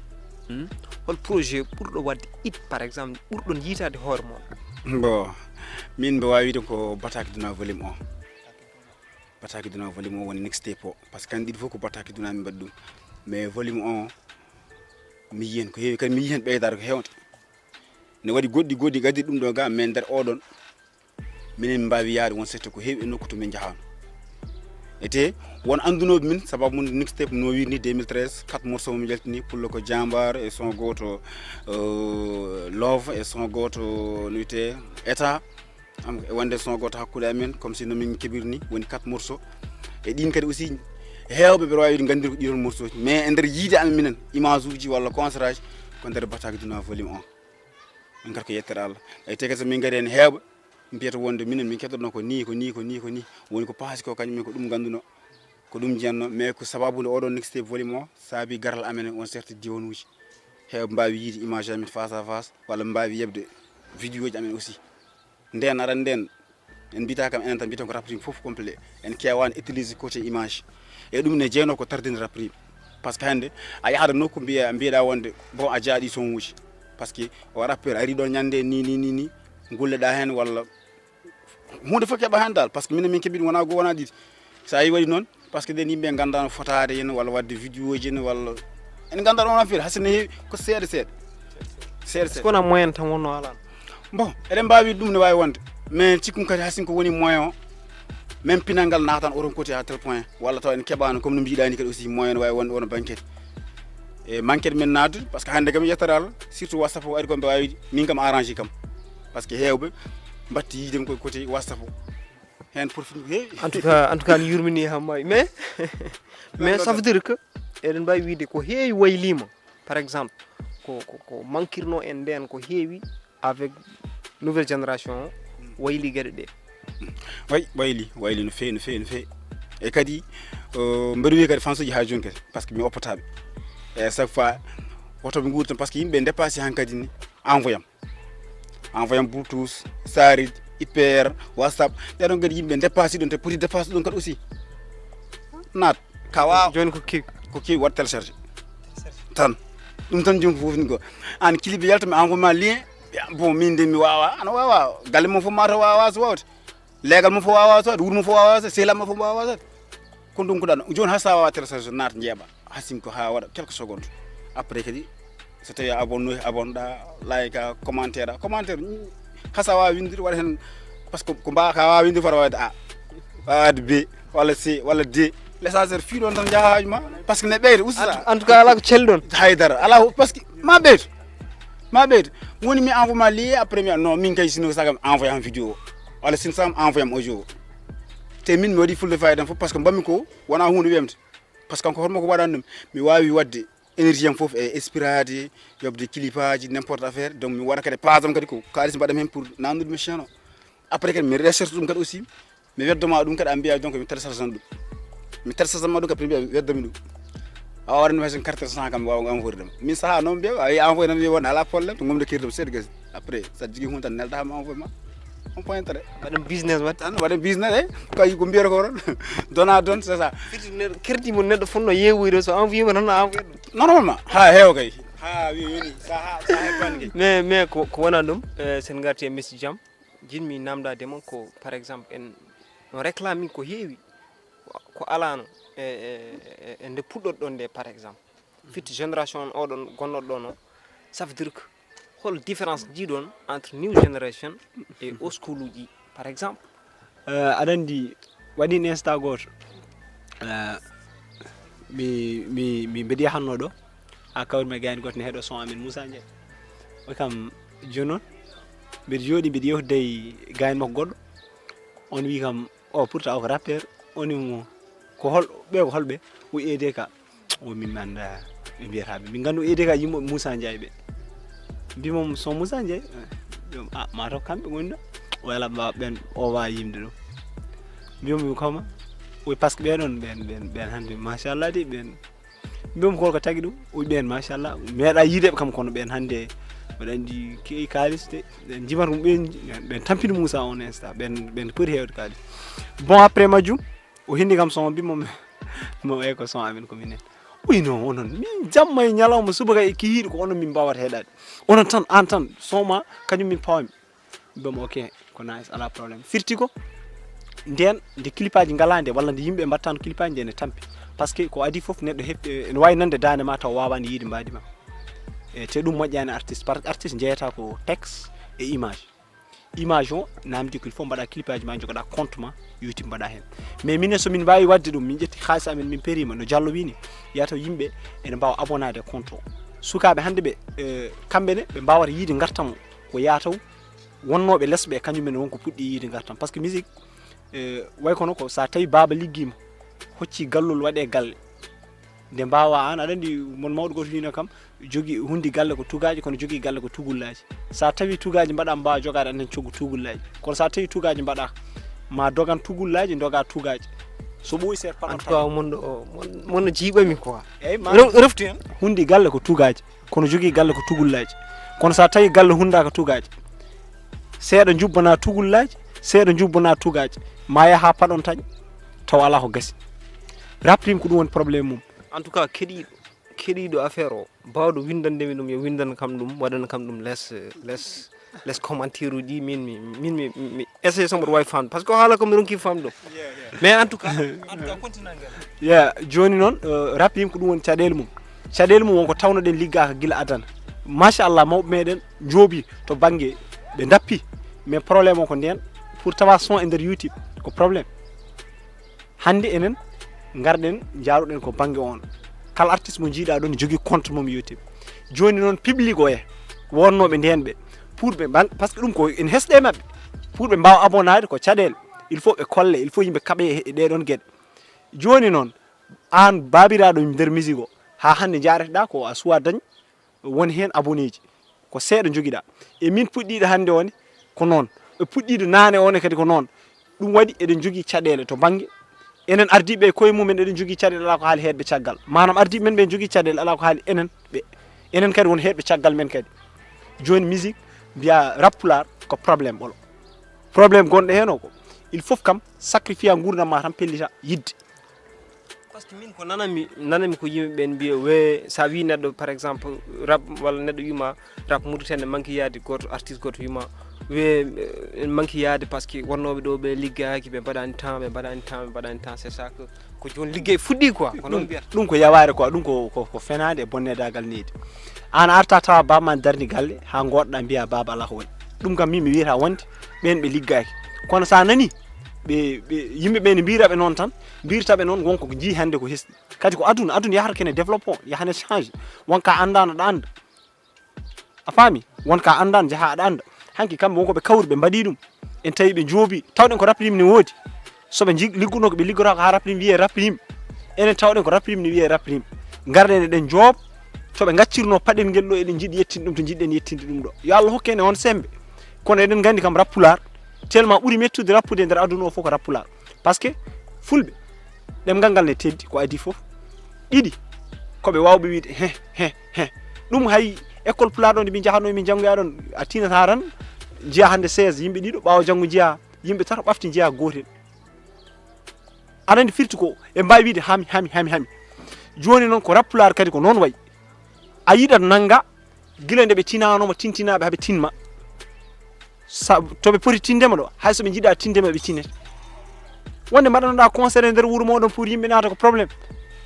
hmm? Hol projet ɓurɗo waɗde it, par exemple, ɓurɗon yiitaade hoore mon? Bon, min mbo waawi wiide ko Bataki Duna volume un. Bataki Duna volume o woni mixtape o. Par ce que kan ɗiɗi fof ko Bataki Duna min mbaɗi ɗum. Mais volume o, mi yii heen ko heewi, kadi mi yii heen ɓeydaare ko heewnde. Ne waɗi goɗɗi, goɗɗi gaddi ɗum ɗo ga, mais nder oɗon, minen mbaawi yaade won sette ko heewi e nokku to min njahaano. E te, won anndunooɓe min, sababu mum mixtape no wiiri ni deux mille treize, quatre morceaux mo mi jaltini, Pullo ko Jambar e son gooto, euh, Love e son gooto no wiyetee État. Am, e wonde son gooto hakkunde amen, comme si no min keɓiri ni, woni quatre morceaux. E ɗin kadi aussi, heewɓe ɓe waawi nganndiri ko ɗiɗon morceau ji. Mais e nder yiide amen minen, image uji walla concert aji, ko nder Bataki Duna volume un. Min kadi ko yettere Allah. E te kadi so min ngari heen heewɓe, mbiyata wonde minen min keddotno ko ni, ko ni, ko ni, ko ni. Woni ko paasi ko kañum min ko ɗum ngannduno, ko ɗum jiyanno, mais ko sababu nde oɗon mixtape volume o saabi garal amen on certes diwanuuji. Heewɓe mbaawi yiide image amen face à face, walla mbaawi yeɓde vidéo ji amen aussi. Nden aran nden, en mbiyata kam enen tan, mbiyata ko rap rime fof complet. En keewaani utiliser côté image. E ɗum ne jeeyno ko tardinde rap rime. Parce que hannde a yahata nokku mbiya, mbiyeɗa wonde, bon, a jaaɗi son uji. Parce que o rappeur ari ɗon ñande ni, ni, ni, ni, ngulleɗa heen walla huunde fof keɓa heen dal. Parce que minen min keɓi ɗum wona goo, wona ɗiɗi. So a yi waɗi noon, parce que nden yimɓe nganndaano fotaade en walla waɗde vidéo ji en walla en nganndaano on affaire, hay sinno heewi ko seeɗa seeɗa. Seeɗa seeɗa. Est-ce que wona moyen tan wonno alaa? Bon, eɗen mbaawi ɗum ne waawi wonde, mais cikkumi kadi hay sinno ko woni moyen o, même pinal ngal naatan oɗon côté à tel point, walla taw en keɓaano, comme no mbiɗa ni kadi aussi, moyen ne waawi wonde wona banquet. E manquet min naatde, parce que hannde kam yettere Allah, surtout WhatsApp o ari ko mbe waawi min kam arrangé kam. Parce que heewɓe mbatti yiide mi koye côté WhatsApp o. Heen profit ko heewi. En tout cas, en tout cas, mi yurmini Hamma. Mais, mais ça veut dire que eɗen mbaawi wiide ko heewi waylima. Par exemple, ko, ko, ko mankirno en nden ko heewi avec nouvelle génération o, wayli geɗe ɗe. Way, wayli, wayli no feewi, no feewi, no feewi. E kadi, euh, mbeɗa wiya kadi fansuji haa jooni kadi, parce que mi oppotaɓe. E chaque fois, woto ɓe nguuri tan, parce que yimɓe dépassé hankadi ni, envoyam. Envoyam Bluetooth, Sarit, Hyper, WhatsApp. Ɓeɗon kadi yimɓe dépassé ɗum, te poti dépassé ɗum kadi aussi. Naat, ka waawa. Jooni ko kewi. Ko kewi, waɗ téléchargé. Tan. Ɗum tan jooni ko fof ni ko. An clip yalta mi envoie ma lien. Bon, min de mi waawa, ana waawa. Galle mo fof mata waawa so wawde. Leegal mo fof waawa so wawde, wuro mo fof waawa so, sehil am mo fof waawa so wawde. Ko ɗum ko ɗan. Jooni hay sa waawa téléchargé, naat njeeɓa. Hasim ko haa waɗa quelques secondes. Après kadi, so tawi a abonno, abonɗa, like, commentaire, commentaire, mm, hasa waawa windude, waɗa heen, parce que ko mbaa ka waawa windude, fota waɗde A, waɗde B, walla C, walla D. L'essentiel fii ɗoon tan njaha haaju ma, parce que ne ɓeyda, usta. En tout cas, alaa ko celɗon. Haydara, alaa, parce que ma ɓeydo, ma ɓeydo. Woni mi envoie ma lien, après mi, non, min kay sino sagam envoie am vidéo, walla sin sagam envoie am audio. Te min mi waɗi fulde fayda fof, parce que mbammi ko, wona huunde wemde. Parce que kanko hoto mo ko waɗan ɗum, mi waawi waɗde énergie am fof e inspirade, yoɓde clipaaji, n'importe affaire. Donc mi waɗa kadi page am kadi ko kaalis mbaɗam heen pour nannude mi chaîne o. Après kadi mi recherche ɗum kadi aussi, mi weddoma ɗum kadi a mbiya donc mi télécharge ɗum. Mi télécharge ma ɗum kadi mbiya weddomi ɗum. A waɗani mi hay carte cent kam mi waawa envoyer ɗum. Min saha noon mbiya a wi envoyer ɗum mi wona ala problème to gomde kirɗum seeɗa gasi. Après, so a jogii huunde tan, nelda haa mi envoie ma. On point intérêt. Mbaɗen business waɗde. Tan mbaɗen business, eh? Ko ko mbiyata ko ɗon. Dona don, c'est ça. Firti neɗɗo, crédit mo neɗɗo fotno yeewoyde, so envoie ma tan, a envoie ɗum. Normalement, haa heewa kay. Haa wi woni, sa, haa, sa heɓani kay. Mais, mais ko, ko wona ɗum, eh, sen ngarti e Mister Jam, jinmi namdade mo ko, par exemple, en, no réclame ko heewi, ko, ko alano, e, e, e, e nde puɗɗoɗon nde, par exemple. Firti génération on oɗon gonnoɗon o, ça veut dire que hol différence jiɗon entre new generation e old school uji, par exemple? Euh, aɗa anndi, waɗi instant gooto, euh, mi, mi, mi mbeɗa yahanno ɗo, haa kawri mi gayni gooto ne heɗo son amen Moussa Ndiaye. O kam jooni noon, mbeɗa jooɗi, mbeɗa yewtida e gayni makko goɗɗo, on wi kam, o pourtant o ko rappeur, o ni mo, ko hol, ɓe ko holɓe? O E D K. O min mi annda ɓe mbiyata ɓe. Min nganndu E D K yimɓe Moussa Ndiaye ɓe. Mbi mom son Moussa Ndiaye. Ɓe mom, ah, ma taw kamɓe ngoni ɗo. O yala mbawa ɓen, o wawa yimde ɗo. Mbi mom koma, o parce que ɓe ɗon, ɓen, ɓen, ɓen hannde, machallah de, ɓen. Mbi mom ko ko tagi ɗum, o ɓen, machallah. Meeɗa yiideɓe kam kono ɓen hannde, mbeɗa anndi kewi kaalis de, ɓen jimata ɗum ɓen, ɓen tampini Moussa on instant, ɓen, ɓen poti heewde kaalis. Bon, après majjum, o hinni kam son, mbi mo, mo ey ko son amen ko minen. Uy non, onon, min jamma e ñalawma, subaka e kihiiɗe ko onon min mbawata heɗade. Onon tan, an tan, son ma, kañum min pawami. Mbi mo, ok, ko nice, ala problème. Firti ko, nden, nde clipaaji ngalaa nde, walla nde yimɓe mbattano clipaaji nde, ene tampi. Parce que ko adii fof, neɗɗo heɓ-, ene waawi nande daande ma taw waawaani yiide mbaadi ma. E te ɗum moƴƴaani artiste, parce que artiste jeyata ko texte e image. Image o namdi ko il faut mbaɗa clipaaji ma, jogoɗa compte ma YouTube mbaɗa heen. Mais minen so min mbaawi waɗde ɗum, min ƴetti haalis amen, min perima no Diallo wini, yata yimɓe ene mbaawa abonnaade compte o. Sukaaɓe hannde ɓe, eh, kamɓe ne ɓe mbaawata yiide ngartam o, ko yataw wonnooɓe les ɓe, kañum en won ko puɗɗi yiide ngartam. Parce que musique, eh, way kono ko so a tawi baaba liggiima, hocci gallol waɗe galle, Nde mbaawa aan, aɗa anndi mon mawɗo gooto wiino kam, jogii hundi galle ko tugaaji, kono jogii galle ko tugullaaji. So a tawi tugaaji mbaɗa, mbaawa jogaade anen coggu tugullaaji. Kono so a tawi tugaaji mbaɗa, ma dogan tugullaaji, doga tugaaji. So ɓooyi seeɗa paɗon. En tout cas, mon ɗo, mon, mon no jiiɓami quoi. Eyi, ma reftu hen. Hundi galle ko tugaaji, kono jogii galle ko tugullaaji. Kono so a tawi galle hundaaka tugaaji, seeɗa jubbana tugullaaji, seeɗa jubbana tugaaji, ma yaha paɗon taƴa, taw alaa ko gasi. Rap Rhym ko ɗum woni problème mum. En tout cas, keɗiiɗo, keɗiiɗo affaire o, baawɗo winndande mi ɗum, yo winndan kam ɗum, waɗan kam ɗum les, les, les commentaire uji, min mi, min mi, mi essaye so mboɗo waawi faamde. Parce que o haala ko mi ronki faamde ɗum. Mais en tout cas, en tout cas, continue ngal. Yeah, jooni noon, eh, Rap Rhym ko ɗum woni caɗeele mum. Caɗeele mum won ko tawno ɗen liggaaka gila adana. Machallah, mawɓe meɗen joobi to bannge ɓe ndappi. Mais problème o ko ndeen, pour tawa son e nder YouTube, ko problème. Hannde enen ngarɗen, njaaruɗen ko bannge on. Kala artiste mo njiiɗa ɗon jogii compte mum YouTube. Jooni noon public o e wonnooɓe ndeen ɓe, pour ɓe mban-, parce que ɗum ko ene hesɗe e maɓɓe. Pour ɓe mbaawa abonnaade ko caɗeele. Il faut ɓe kolle, il faut yimɓe kaɓe e, e ɗee ɗoon geɗe. Jooni noon, aan baabiraaɗo nder musique o, haa hannde njaareteɗaa ko a suwaa dañ won heen abonné ji. Ko seeɗa njogiɗaa. E min puɗɗiiɗo hannde o ne, ko noon. E puɗɗiiɗo naane o ne kadi ko noon. Ɗum waɗi eɗen njogii caɗeele to bannge. Enen ardiiɓe e koye mumen eɗen njogii caɗeele alaa ko haali heedɓe caggal. Maanaam ardiiɓe men ɓe njogii caɗeele alaa ko haali enen ɓe. Enen kadi won heedɓe caggal men kadi. Jooni musique mbiyaa rap pulaar ko problème ɓolo. Problème gonɗo heen o ko, il faut kam sacrifier nguurndam ma tan pellita yidde. Parce que min ko nananmi, nananmi ko yimɓe ɓen mbiya, we, sa wi neɗɗo, par exemple, rap, walla neɗɗo wima rap Mauritanie manque yaade, goto artiste goto wima, we, eh, manque yaade parce que wonnooɓe ɗo ɓe liggaaki, ɓe mbaɗani temps, ɓe mbaɗani temps, ɓe mbaɗani temps, c'est ça que, ko jooni liggey fuɗɗi quoi, ko noon mbiyata. Ɗum ko yawaare quoi, ɗum ko, ko, ko fenaande e bonnedagal neydi. Aan a arta tawa baaba ma darni galle, haa ngoɗɗa mbiya baaba alaa ko waɗi. Ɗum kam min mi wiyata wonde ɓen ɓe liggaaki. Kono sa nani, ɓe, ɓe, yimɓe ɓe ne mbira ɓe noon tan, mbirta ɓe noon, wonko ko njii hannde ko hesɗi. Kadi ko aduna, aduna yahata kene développement, yahane change. Wonka anndaano ɗa annda. A faami? Wonka anndaano jaha aɗa annda. Hanki kamɓe wonko ɓe kawri ɓe mbaɗi ɗum. En tawi ɓe joobi. Tawɗen ko Rap Rhym ne woodi. So ɓe jig-, liggunoo ko ɓe liggotaako haa Rap Rhym wiyee Rap Rhym. Enen tawɗen ko Rap Rhym ne wiyee Rap Rhym. Ngarɗen eɗen joob. To ɓe ngaccirnoo paɗel ngel ɗo eɗen njiɗi yettinde ɗum to njiɗɗen yettinde ɗum ɗo. Yo Allah hokke en on sembe. Kono eɗen nganndi kam rap pulaar. Tellement ɓuri mettude rappude e nder aduna o fof ko rap pulaar. Parce que fulɓe, ɗemngal ngal ne teddi ko adii fof. Ɗiɗi, ko ɓe waawɓe wiide he, he, he. Ɗum hay école pulaar ɗo nde min njahatnoo, min njanngoya ɗon, a tinata tan, njiya hannde seize, yimɓe ɗiɗo, ɓaawo janngo njiya yimɓe tato, ɓafti njiya gootel. Aɗa anndi firti ko, ɓe mbaawi wiide hami, hami, hami, hami. Jooni noon ko rap pulaar kadi ko noon wayi. A yiɗat nannga, gila nde ɓe tinaanoo ma, tintinaaɓe haa ɓe tinma. Sa, to ɓe poti tinde ma ɗo, hay so ɓe njiɗaa tinde ma, ɓe tinete. Wonde mbaɗanoɗaa concert e nder wuro mooɗon pour yimɓe naata ko problème.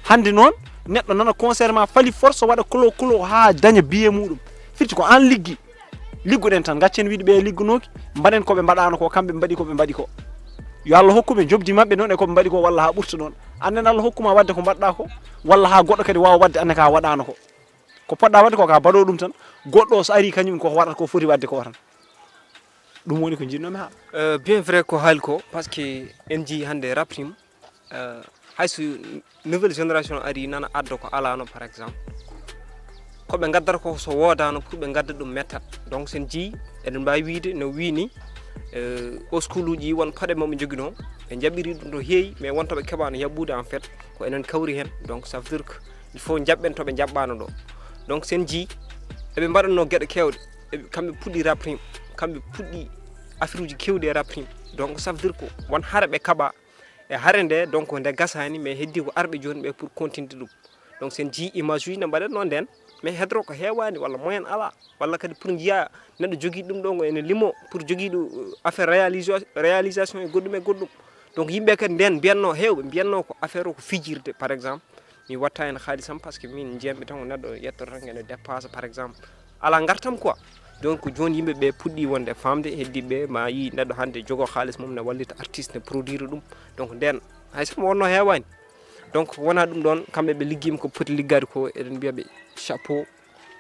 Hannde noon, neɗɗo nana concert ma fali force waɗa kolo kolo haa daña billet muɗum. Firti ko aan liggi. Ligguɗen tan, gaccen wiide ɓe liggunooki, mbaɗen ko ɓe mbaɗaano ko, kamɓe mbaɗi ko ɓe mbaɗi ko. Yo Allah hokku ɓe njoɓdi maɓɓe noon e ko ɓe mbaɗi ko, walla haa ɓurta noon. Annden Allah hokku ma waɗde ko mbaɗɗaa ko, walla haa goɗɗo kadi waawa waɗde annde ka waɗaano ko. Ko poɗɗa waɗde ko ka mbaɗo ɗum tan, goɗɗo o so ari kañum ko waɗata ko foti waɗde ko tan. Ɗum woni ko njiɗnomi haala. Euh, bien vrai ko haali ko, parce que en njii hannde Rap Rhym, euh, hay so nouvelle génération ari nana adda ko alaano, par exemple. Ko ɓe ngaddata ko so woodaano pour ɓe ngadda ɗum mettat. Donc so en njii, eɗen mbaawi wiide no wii ni, euh, oskuluuji won paɗe maɓɓe njoginoo, ɓe njaɓiri ɗum to heewi, mais won to ɓe keɓaano yaɓɓude en fait, ko enen kawri heen. Donc ça veut dire que il faut njaɓɓen to ɓe njaɓɓaano ɗo. Donc so en njii, eɓe mbaɗatnoo geɗe keewɗe, eɓe, kamɓe puɗɗi Rap Rhym, kamɓe puɗɗi affaire uji keewɗi e Rap Rhym. Donc ça veut dire ko won hare ɓe kaɓa e hare nde, donc nde gasaani, mais heddi ko arɓe jooni ɓe pour continude ɗum. Donc so en njii image uji ne mbaɗatnoo ndeen, mais hedoro ko heewaani, walla moyen alaa, walla kadi pour njiya neɗɗo jogii ɗum ɗo ngo ene limo, pour jogiiɗo, euh, affaire réalisa-, réalisation e goɗɗum e goɗɗum. Donc yimɓe kadi ndeen mbiyatnoo, heewɓe mbiyatnoo ko affaire o ko fijirde, par exemple, mi watta heen haalisam, parce que min njiyammi tan ko neɗɗo yettoto tan ene dépasse, par exemple, alaa ngartam quoi. Donc jooni yimɓe ɓe puɗɗi wonde faamde, heddiiɓe ma yii neɗɗo hannde jogoo haalis mum ne wallita artiste, ne produire ɗum. Donc ndeen hay so wonnoo heewaani. Donc wonaa ɗum ɗoon, kamɓe ɓe liggiima ko poti liggaade ko, eɗen mbiya ɓe chapeau.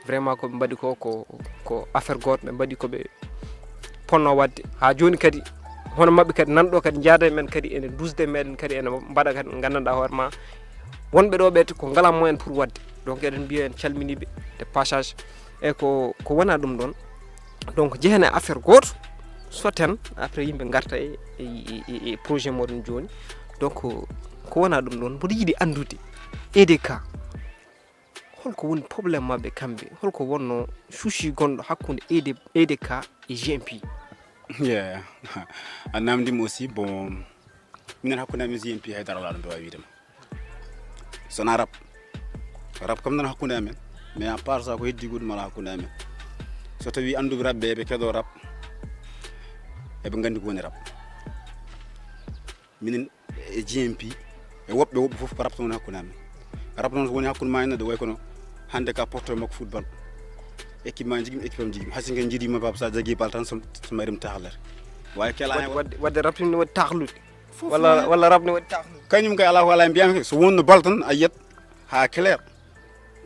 Vraiment ko ɓe mbaɗi ko, ko, ko affaire gooto, ɓe mbaɗi ko ɓe ponnoo waɗde. Haa jooni kadi, hono maɓɓe kadi nan ɗo kadi njaada e men kadi, ene duusde e meɗen kadi, ene mbaɗa kadi, nganndanɗaa hoore ma, Wonɓe ɗo ɓe ko ngala moyen pour waɗde. Donc eɗen mbiya en calminiiɓe de passage. E ko ko wona ɗum ɗon. Donc jehen e affaire gooto, soten, après yimɓe ngarta e, e, e, e projet moɗon jooni. Donc ko wona ɗum ɗon, mboɗo yiɗi anndude E D K, holko woni problème maɓɓe kamɓe? Holko wonno souci gonɗo hakkunde E D, E D K e G M P? Yeah. A namdima aussi, bon, minen hakkunde amen G M P hay dara laaɗo mbewa wiide ma. Sona rap, rap kam nan hakkunde amen, mais à part ça ko heddi goɗɗum ala hakkunde amen. So tawi annduɓe rap ɓe, ɓe keɗo rap, eɓe nganndi ko woni rap. Minen e G M P e woɓɓe woɓɓe fof ko rap tan woni hakkunde amen. Rap noon so woni hakkunde ma e neɗɗo, way kono hannde ka porto e makko football, équipe ma jigim, équipe am jigim, hay sinke jiiɗima baba sa jagi bal tan, so so marim tahlere. Wawi kela hen. Wadde wadde rap ne waɗi tahlude? Walla walla rap ne waɗi tahlude? Kañum kay ala ko ala, mbiyami kay so wonno bal tan a yiyat ha clair.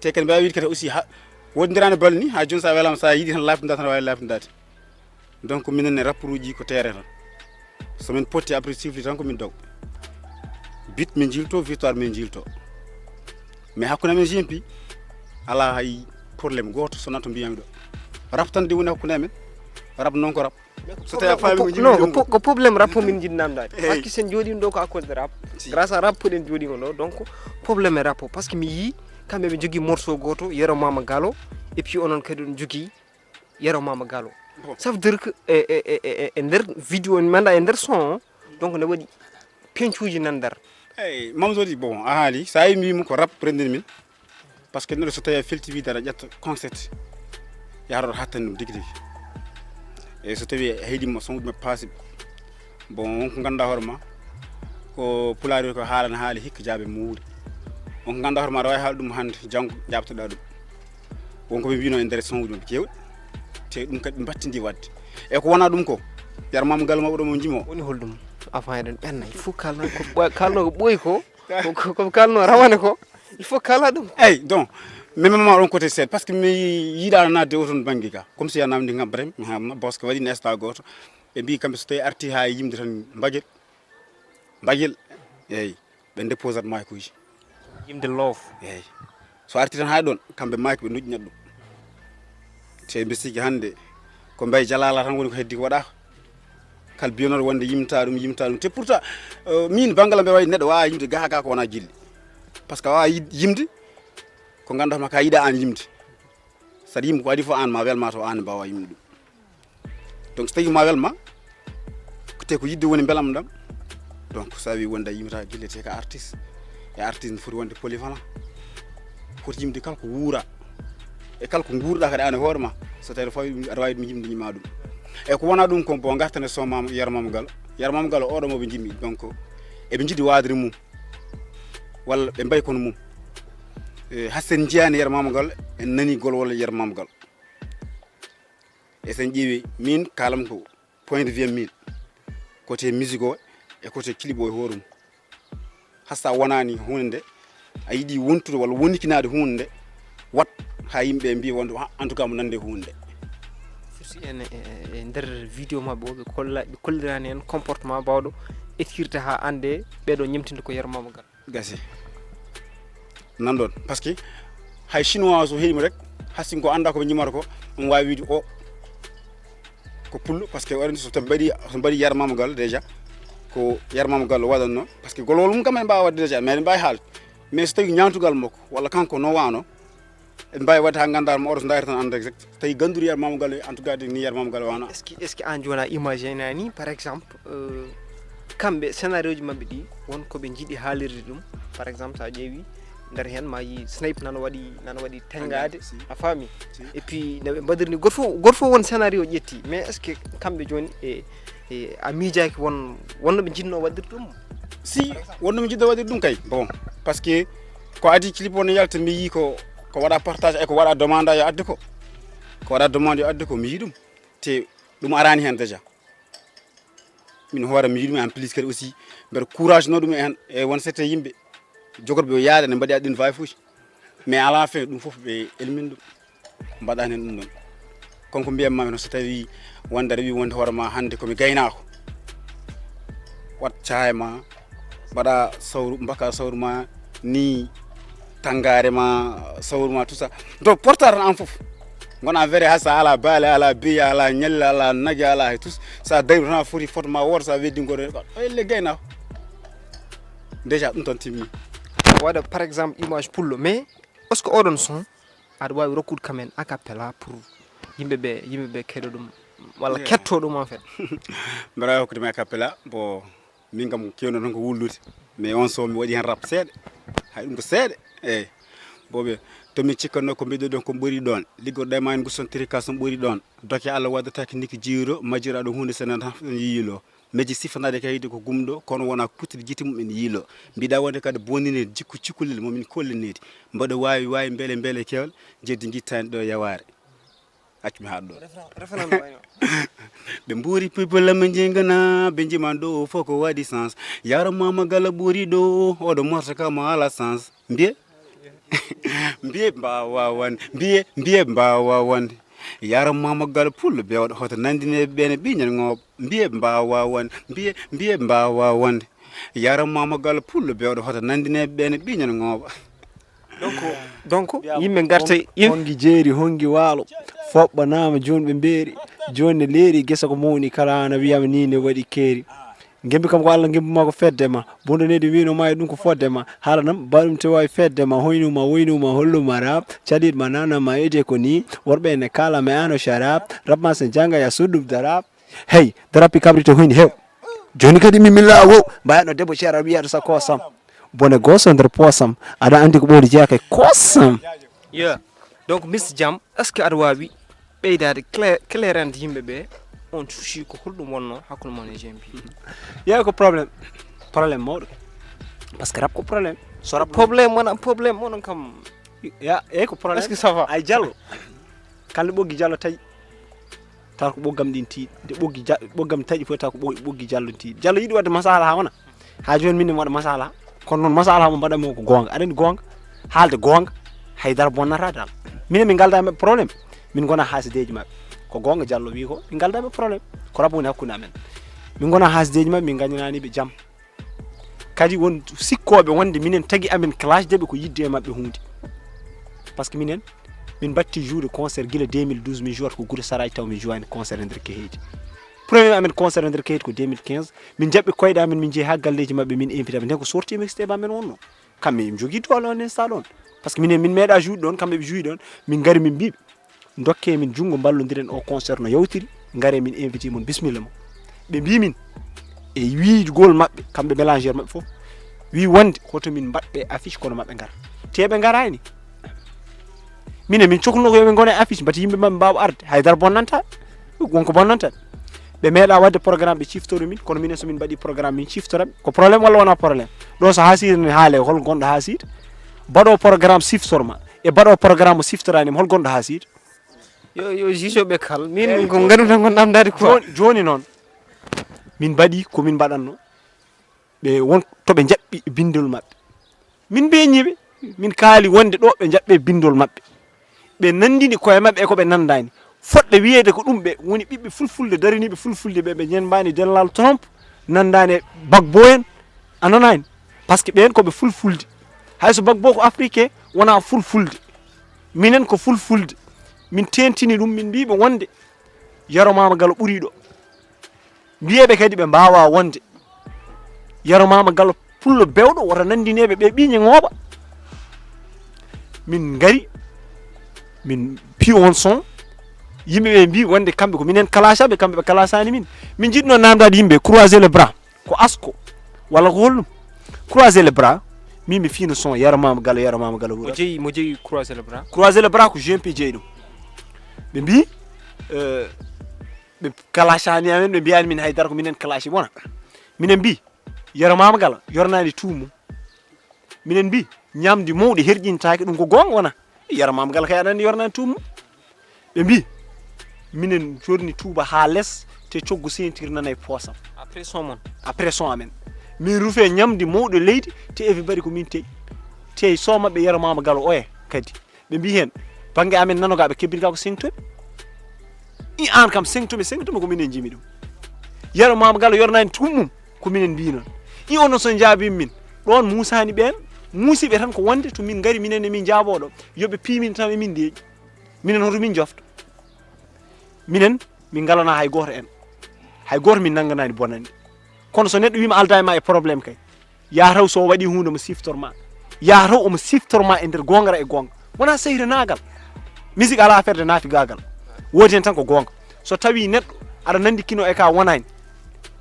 Te kadi mbawi wiide kadi aussi ha wondirani bal ni, ha joni sa welama sa yiiɗi tan laftinda tan wawi laftindaade. Donc minen ne rapport uji ko terrain tan. So min potti après sifli tan ko min daw. But min jilto, victoire min jilto. Mais hakkunde amen G M P ala hay problème goto so natto mbiyami ɗo. Rap tan de woni hakkunde amen. Rap noon ko rap. So tawi a faami ko jibini ɗum ko. Ko problème rap min jiɗi namdaade. Parce que sen jooɗiima ɗo ko à cause de rap. Grâce à rap puɗen jooɗiima ɗo. Donc problème e rap o, parce que mi yii kamɓe ɓe jogii morceau gooto, Yero Mama Galo, et puis onon kadi on jogii Yero Mama Galo. Ça veut dire que e e e e nder vidéo, mi annda e nder son o, donc ne waɗi pencuuji nan nder. Eyyi, Mame Sody, bon, a haali. So a yii mbiymi ko rap renndini min. Parce que neɗɗo so tawi a felti wiide aɗa ƴetta concept, yahata oto hattani ɗum tigi tigi. Eyyi, so tawi a heɗima son uji maɓɓe paasi, bon, wonko ngannduɗa hoore ma ko pulaar wiyata ko haalana haali hikka jaabe muuri. Wonko ngannduɗa hoore ma aɗa wawi haalde ɗum hannde, janngo jaabtoɗa ɗum. Wonko ɓe mbino e nder son uji maɓɓe kewɗi, te ɗum kadi ɓe mbattidi wadde. E ko wona ɗum ko, Yero Mama Galo maɓɓe ɗo mo jimo. Woni holɗum? Avant eɗen ɓenna, il faut kalno ko ɓoy-, kalno ko ɓooyi ko, ko ko kalno rawane ko, il faut kala ɗum. Eyyi, donc mi mema ɗon côté seeɗa, parce que mi yiɗano nadde o ton banggue ga, comme si a namdi kam brem mi hamna, parce que waɗi ne esta goto. Ɓe mbi kamɓe so tawi arti ha yimde tan mbaguel, mbaguel. Eyyi, ɓe déposat makuji. Yimde loof. Eyyi, so arti tan ha ɗon, kamɓe maki ɓe nujjinat ɗum. Te mbi sikki hande ko mbay jalala tan woni ko heddi ko waɗaka. Kala biyanoɗo wonde yimta ɗum, yimta ɗum. Te pourtant, euh, min banggal am ɓe wawi neɗɗo wawa yimde ga ha ga ko wona jilli. Parce que a wawa yid-, yimde ko ganduɗa ma ka yiɗa an yimde. Saɗa yimɓe ko adi fof an ma welma to an mbawa yimde ɗum. Donc so tawi ma welma, ko te ko yidde woni belam ɗam. Donc sa wi wonde a yimata gille te ka artiste. E artiste ne foti wonde polyvalent. Foti yimde kala ko wuura. E kala ko nguurɗa kadi an e hoore ma. So tawi aɗa fawi ɗum, aɗa wawi ɗum yimde ñima ɗum. E ko wona ɗum ko bon gartane so mama Yero Mama Galo. Yero Mama Galo oɗo mo ɓe jimmi. Donc eɓe jiɗi wadre mum. Walla ɓe mbayi kono mum. E hasen jiyani Yero Mama Galo, en nani gol walla Yero Mama Galo. E sen ƴeewi min kalam ko point de vue min, côté musique o e côté clip o e hoore mum. Hasa wonani hunde nde a yiɗi wontude walla wondikinade hunde nde, wat ha yimɓe mbi wonde, en tout cas mo nande hunde nde. Surtout en e, e nder vidéo maɓɓe o ɓe kolla, ɓe kollirani en comportement bawɗo etirde ha ande ɓeɗo ñemtinde ko Yero Mama Galo. Gasi. Nan ɗon, parce que hay chinois so heɗima rek, hasin ko anda ko ɓe jimata ko, ɗum wawi wiide o ko pullo. Parce que waɗi so tawi mbaɗi, so mbaɗi Yero Mama Galo déjà, ko Yero Mama Galo waɗanno. Parce que golwol mum kam en mbawa wadde déjà, mais en mbawi haalde. Mais so tawi ñantugal makko walla kanko no wano, en mbawi wadde ha gandal mo oto so dari tan anda exact. Tawi ganduri Yero Mama Galo, en tout cas ni Yero Mama Galo wano. Est-ce que, est-ce que an jona image ena ni, par exemple, euh, kamɓe scénario ji maɓɓe ɗi won ko ɓe jiiɗi haalirde ɗum? Par exemple sa ƴeewi nder hen ma yi snipe nana waɗi, nana waɗi tengade. A faami? Et puis no ɓe mbaɗirni goto fof, goto fof won scénario ƴetti, mais est-ce que kamɓe joni e, e a miijaki won, wonno ɓe jiɗno waɗirde ɗum? Si, wonno ɓe jiɗno waɗirde ɗum kay, bon, parce que ko adi clip won yalta mi yi ko, ko waɗa partage e ko waɗa demande yo adde ko, ko waɗa demande yo adde ko mi yi ɗum. Te ɗum arani hen déjà. Min hoore mi yiɗum en plus kadi aussi mbeɗa courage no ɗum en e won sette yimɓe jogorɓe o yaade ne mbaɗi aɗɗin vawi foof. Mais à la fin ɗum fof ɓe elmin ɗum, mbaɗani hen ɗum ɗon. Kanko mbiyam ma no so tawi wonde aɗa wi wonde hoore ma hande komi gaynako, wat caaya ma, mbaɗa sawru, mbaka sawru ma, Ni tangare ma, sawru ma, tout ça. Donc porta tan an fof. Gona vere ha sa ala baale, ala beyi, ala ñalle, ala nage, ala hay tous. Sa dañi tan a foti foto ma woto sa weddingol. Ay le gayna. Déjà ɗum tan timmi. Waɗa par exemple image pullo, mais est-ce que oɗon son aɗa wawi rokkude kamen a cappella pour yimɓe ɓe yimɓe ɓe keɗo ɗum walla ketto ɗum en fait? Mbeɗa wawi hokkude ma a cappella. Bon, min kam kewno tan ko wullude, mais on son mi waɗi hen rap seeɗa. Hay ɗum ko seeɗa. Eyyi. Boɓe, to min cikkanno ko mbiɗo ɗon ko ɓuri ɗon, liggorɗe ma en gusontiri ka son ɓuri ɗon. Doke Allah waddata ki niki jiiro majjiraɗo hunde senen tan yiilo. Meji sifanade kaydi ko gumɗo kono wona kuttude jiti mum en yiilo. Mbiɗa wonde kadi bonini jikku cikkulel momin kollinedi. Mboɗo wawi wawi mbele mbele kewal jeddi jittani ɗo yaware. Accu mi haɗa ɗo. Ɓe mbuuri people ɓe jingana ɓe jiman ɗo fof ko waɗi sens. Yaro mama gala ɓuuri ɗo oɗo morta kama ala sens. Mbiye mbiye mbawa wonde mbiye mbiye mbawa wonde. Yaro mama gala pullo bewɗo hoto nandine ɓene ɓiñan ngooɓa. Mbiye mbawa wonde mbiye mbiye mbawa wonde. Yaro mama gala pullo bewɗo hoto nandine ɓene ɓiñan ngooɓa. Donc donc yimɓe garta yim- Hongi jeeri, hongi waalo, foɓɓanaama jooni ɓe mbeeri. Jooni ne leeri, gesa ko mawni kala ana wiyama ni ne waɗi keeri. Ngembi kam ko Allah ngembi ma ko fedde ma. Bundo nedi wino ma e ɗum ko fodde ma. Haala nam baɗum te wawi fedde ma, hoynuma, woynuma, holluma rap. Caɗiɗ ma nana ma ede ko ni. Worɓe ne kala me ano sharap. Rap ma sen janga ya sudub darap. Hey, darapi kabrite hoyni hew. Joni kadi mi milla wo. Mbayano debbo ceera wiyaɗo sa kosam. Bone goso nder posam. Aɗa andi ko ɓowli jeeya kay kosam. Yeah. Donc Mister Jam, est-ce que aɗa wawi ɓeydade clair- clairande yimɓe ɓe on suusi ko holɗum wonno hakkude mon e G M P? Yeeyi ko problème. Problème mawɗo. Par ce que rap ko problème. So rap Problème wona problème onon kam. Ya, eyyi ko problème. Est-ce que ça va? Ay Diallo. Kala ɓoggi Diallo taƴi. Taw ko ɓoggam ɗin tiiɗi. Nde ɓoggi ja- ɓoggam taƴi fof taw ko ɓo- ɓoggi Diallo tiiɗi. Diallo yiɗi waɗde masala ha wona. Ha joni min mi waɗa masala. Kono noon masala mo mbaɗanmi o ko goonga. Aɗa andi goonga? Haalde goonga. Haydara bonnata dal. Minen min ngalda e maɓɓe problème. Min gona haasideji maɓɓe. Ko goonga Diallo wi ko min ngalda e maɓɓe problème. Ko rap woni hakkude amen. Min gona haasideji maɓɓe min gañanani ɓe jam. Kadi won sikkooɓe wonde minen tagi amen clash deɓe ko yidde e maɓɓe hunde. Par ce que minen min batti joude concert gila deux mille douze min jouat ko Gure Saraji taw min jouani concert e nder keheedi. Premier amen concert e nder keheedi ko deux mille quinze. Min jaɓɓi koyɗe amen min jeehi ha galleji maɓɓe min invité ɓe nden ko sorti mixtape amen wonno. Kamɓe eɓe jogui doole on instant ɗon. Par ce que minen min meeɗa joude ɗon kamɓe ɓe joué ɗon. Min gari min mbiɓe dokke min junngo mballodiren o concert no yawtiri. Ngare min invité mon bismilla mo. Ɓe mbi min e wiigol maɓɓe kamɓe mélangeur maɓɓe fof wi wonde hoto min mbaɗɓe affiche kono maɓɓe ngara. Te ɓe ngarani. Minen min cokluno ko yoɓe ngone affiche mbati yimɓe maɓɓe mbawa arde haydara bonnanta. Wonko bonnanta. Ɓe meeɗa wadde programme ɓe ciftoro min kono minen somin mbaɗi programme min ciftoraɓe ko problème walla wona problème? Ɗo so hasiri ne haale hol gonɗo hasiri? Baɗo programme siftorma e baɗo programme o siftorani hol gonɗo hasiri? Yo yo juge ɓe kal min ko ngaɗum tan gon namdade quoi. Joni noon min mbaɗi ko min mbaɗanno. Ɓe won toɓe jaɓɓi e bindol maɓɓe. Min mbeñiɓe min kaali wonde ɗo ɓe jaɓɓe bindol maɓɓe. Ɓe nandini koye maɓɓe e ko ɓe nandani. Fodde wiyeede ko ɗum ɓe woni ɓiɓɓe fulfulde dariniɓe fulfulde ɓe ɓe ñembani dellal trompe nandani e bagbo en. A nanani? Par ce que ɓen koɓe fulfulde. Hayso bagbo ko africain wona fulfulde. Minen ko fulfulde. Min tentini ɗum min mbiɓe wonde yaro mama galo ɓuriɗo. Mbiyeɓe kadi ɓe mbawa wonde yaro mama galo pullo bewɗo wota nandineɓe ɓe ɓiñe ngooɓa. Min ngari min pi on son. Yimɓe ɓe mbi wonde kamɓe ko minen kalasaɓe kamɓe ɓe kalasani min. Min jiɗno namdade yimɓe croiser le bras. Ko asko walla ko holɗum? Croiser le bras. Min mi fino son yaro mama galo yaro mama galo mo wuura. Jeeyi mo jeeyi croiser le bras. Croiser le bras ko G M P jeeyi ɗum. Ɓe mbi eh, ɓe kalacani amen ɓe mbiyani min haydara ko minen kalaci wona. Minen mbi yaro mama gala yornani tuum mum. Minen mbi ñamdi mawɗi herƴintaki ɗum ko gonga wona. Yaro mama gala kay aɗa andi yornani tuum mum. Ɓe mbi minen jorni tuuba ha less te coggu sentir nana e poosam. Après son mon. Après son amen min rufe ñamdi mawɗo leydi te everybody ko min tey. Tey so maɓɓe yaro mama gala oya kadi. Ɓe mbi hen bangge amen nanoga ɓe kebbini ka ko sengtomi. I an kam sengtomi sengtomi ko minen jimi ɗum. Yaro mama gala yornani tuum mum. Ko minen mbi noon. I onon so jaabi min ɗon musani ɓen. Muusiiɓe tan ko wonde to min ngari, minen e min njaaboo ɗo, yo ɓe piimin tan e min ndeeƴi. Minen hoto min njofto. Minen, min ngalanaa hay gooto en. Hay gooto min nannganaani bonannde. Kono so neɗɗo wiima aldaa e ma e problème kay, yaa taw so o waɗii huunde omo siftor ma. Yaa taw omo siftor ma e nder goongara e goonga. Wonaa sehiranagal. Musique alaa affaire de naafigaagal. Woodi heen tan ko goonga. So tawii neɗɗo aɗa nanndi kino e ka wonaani,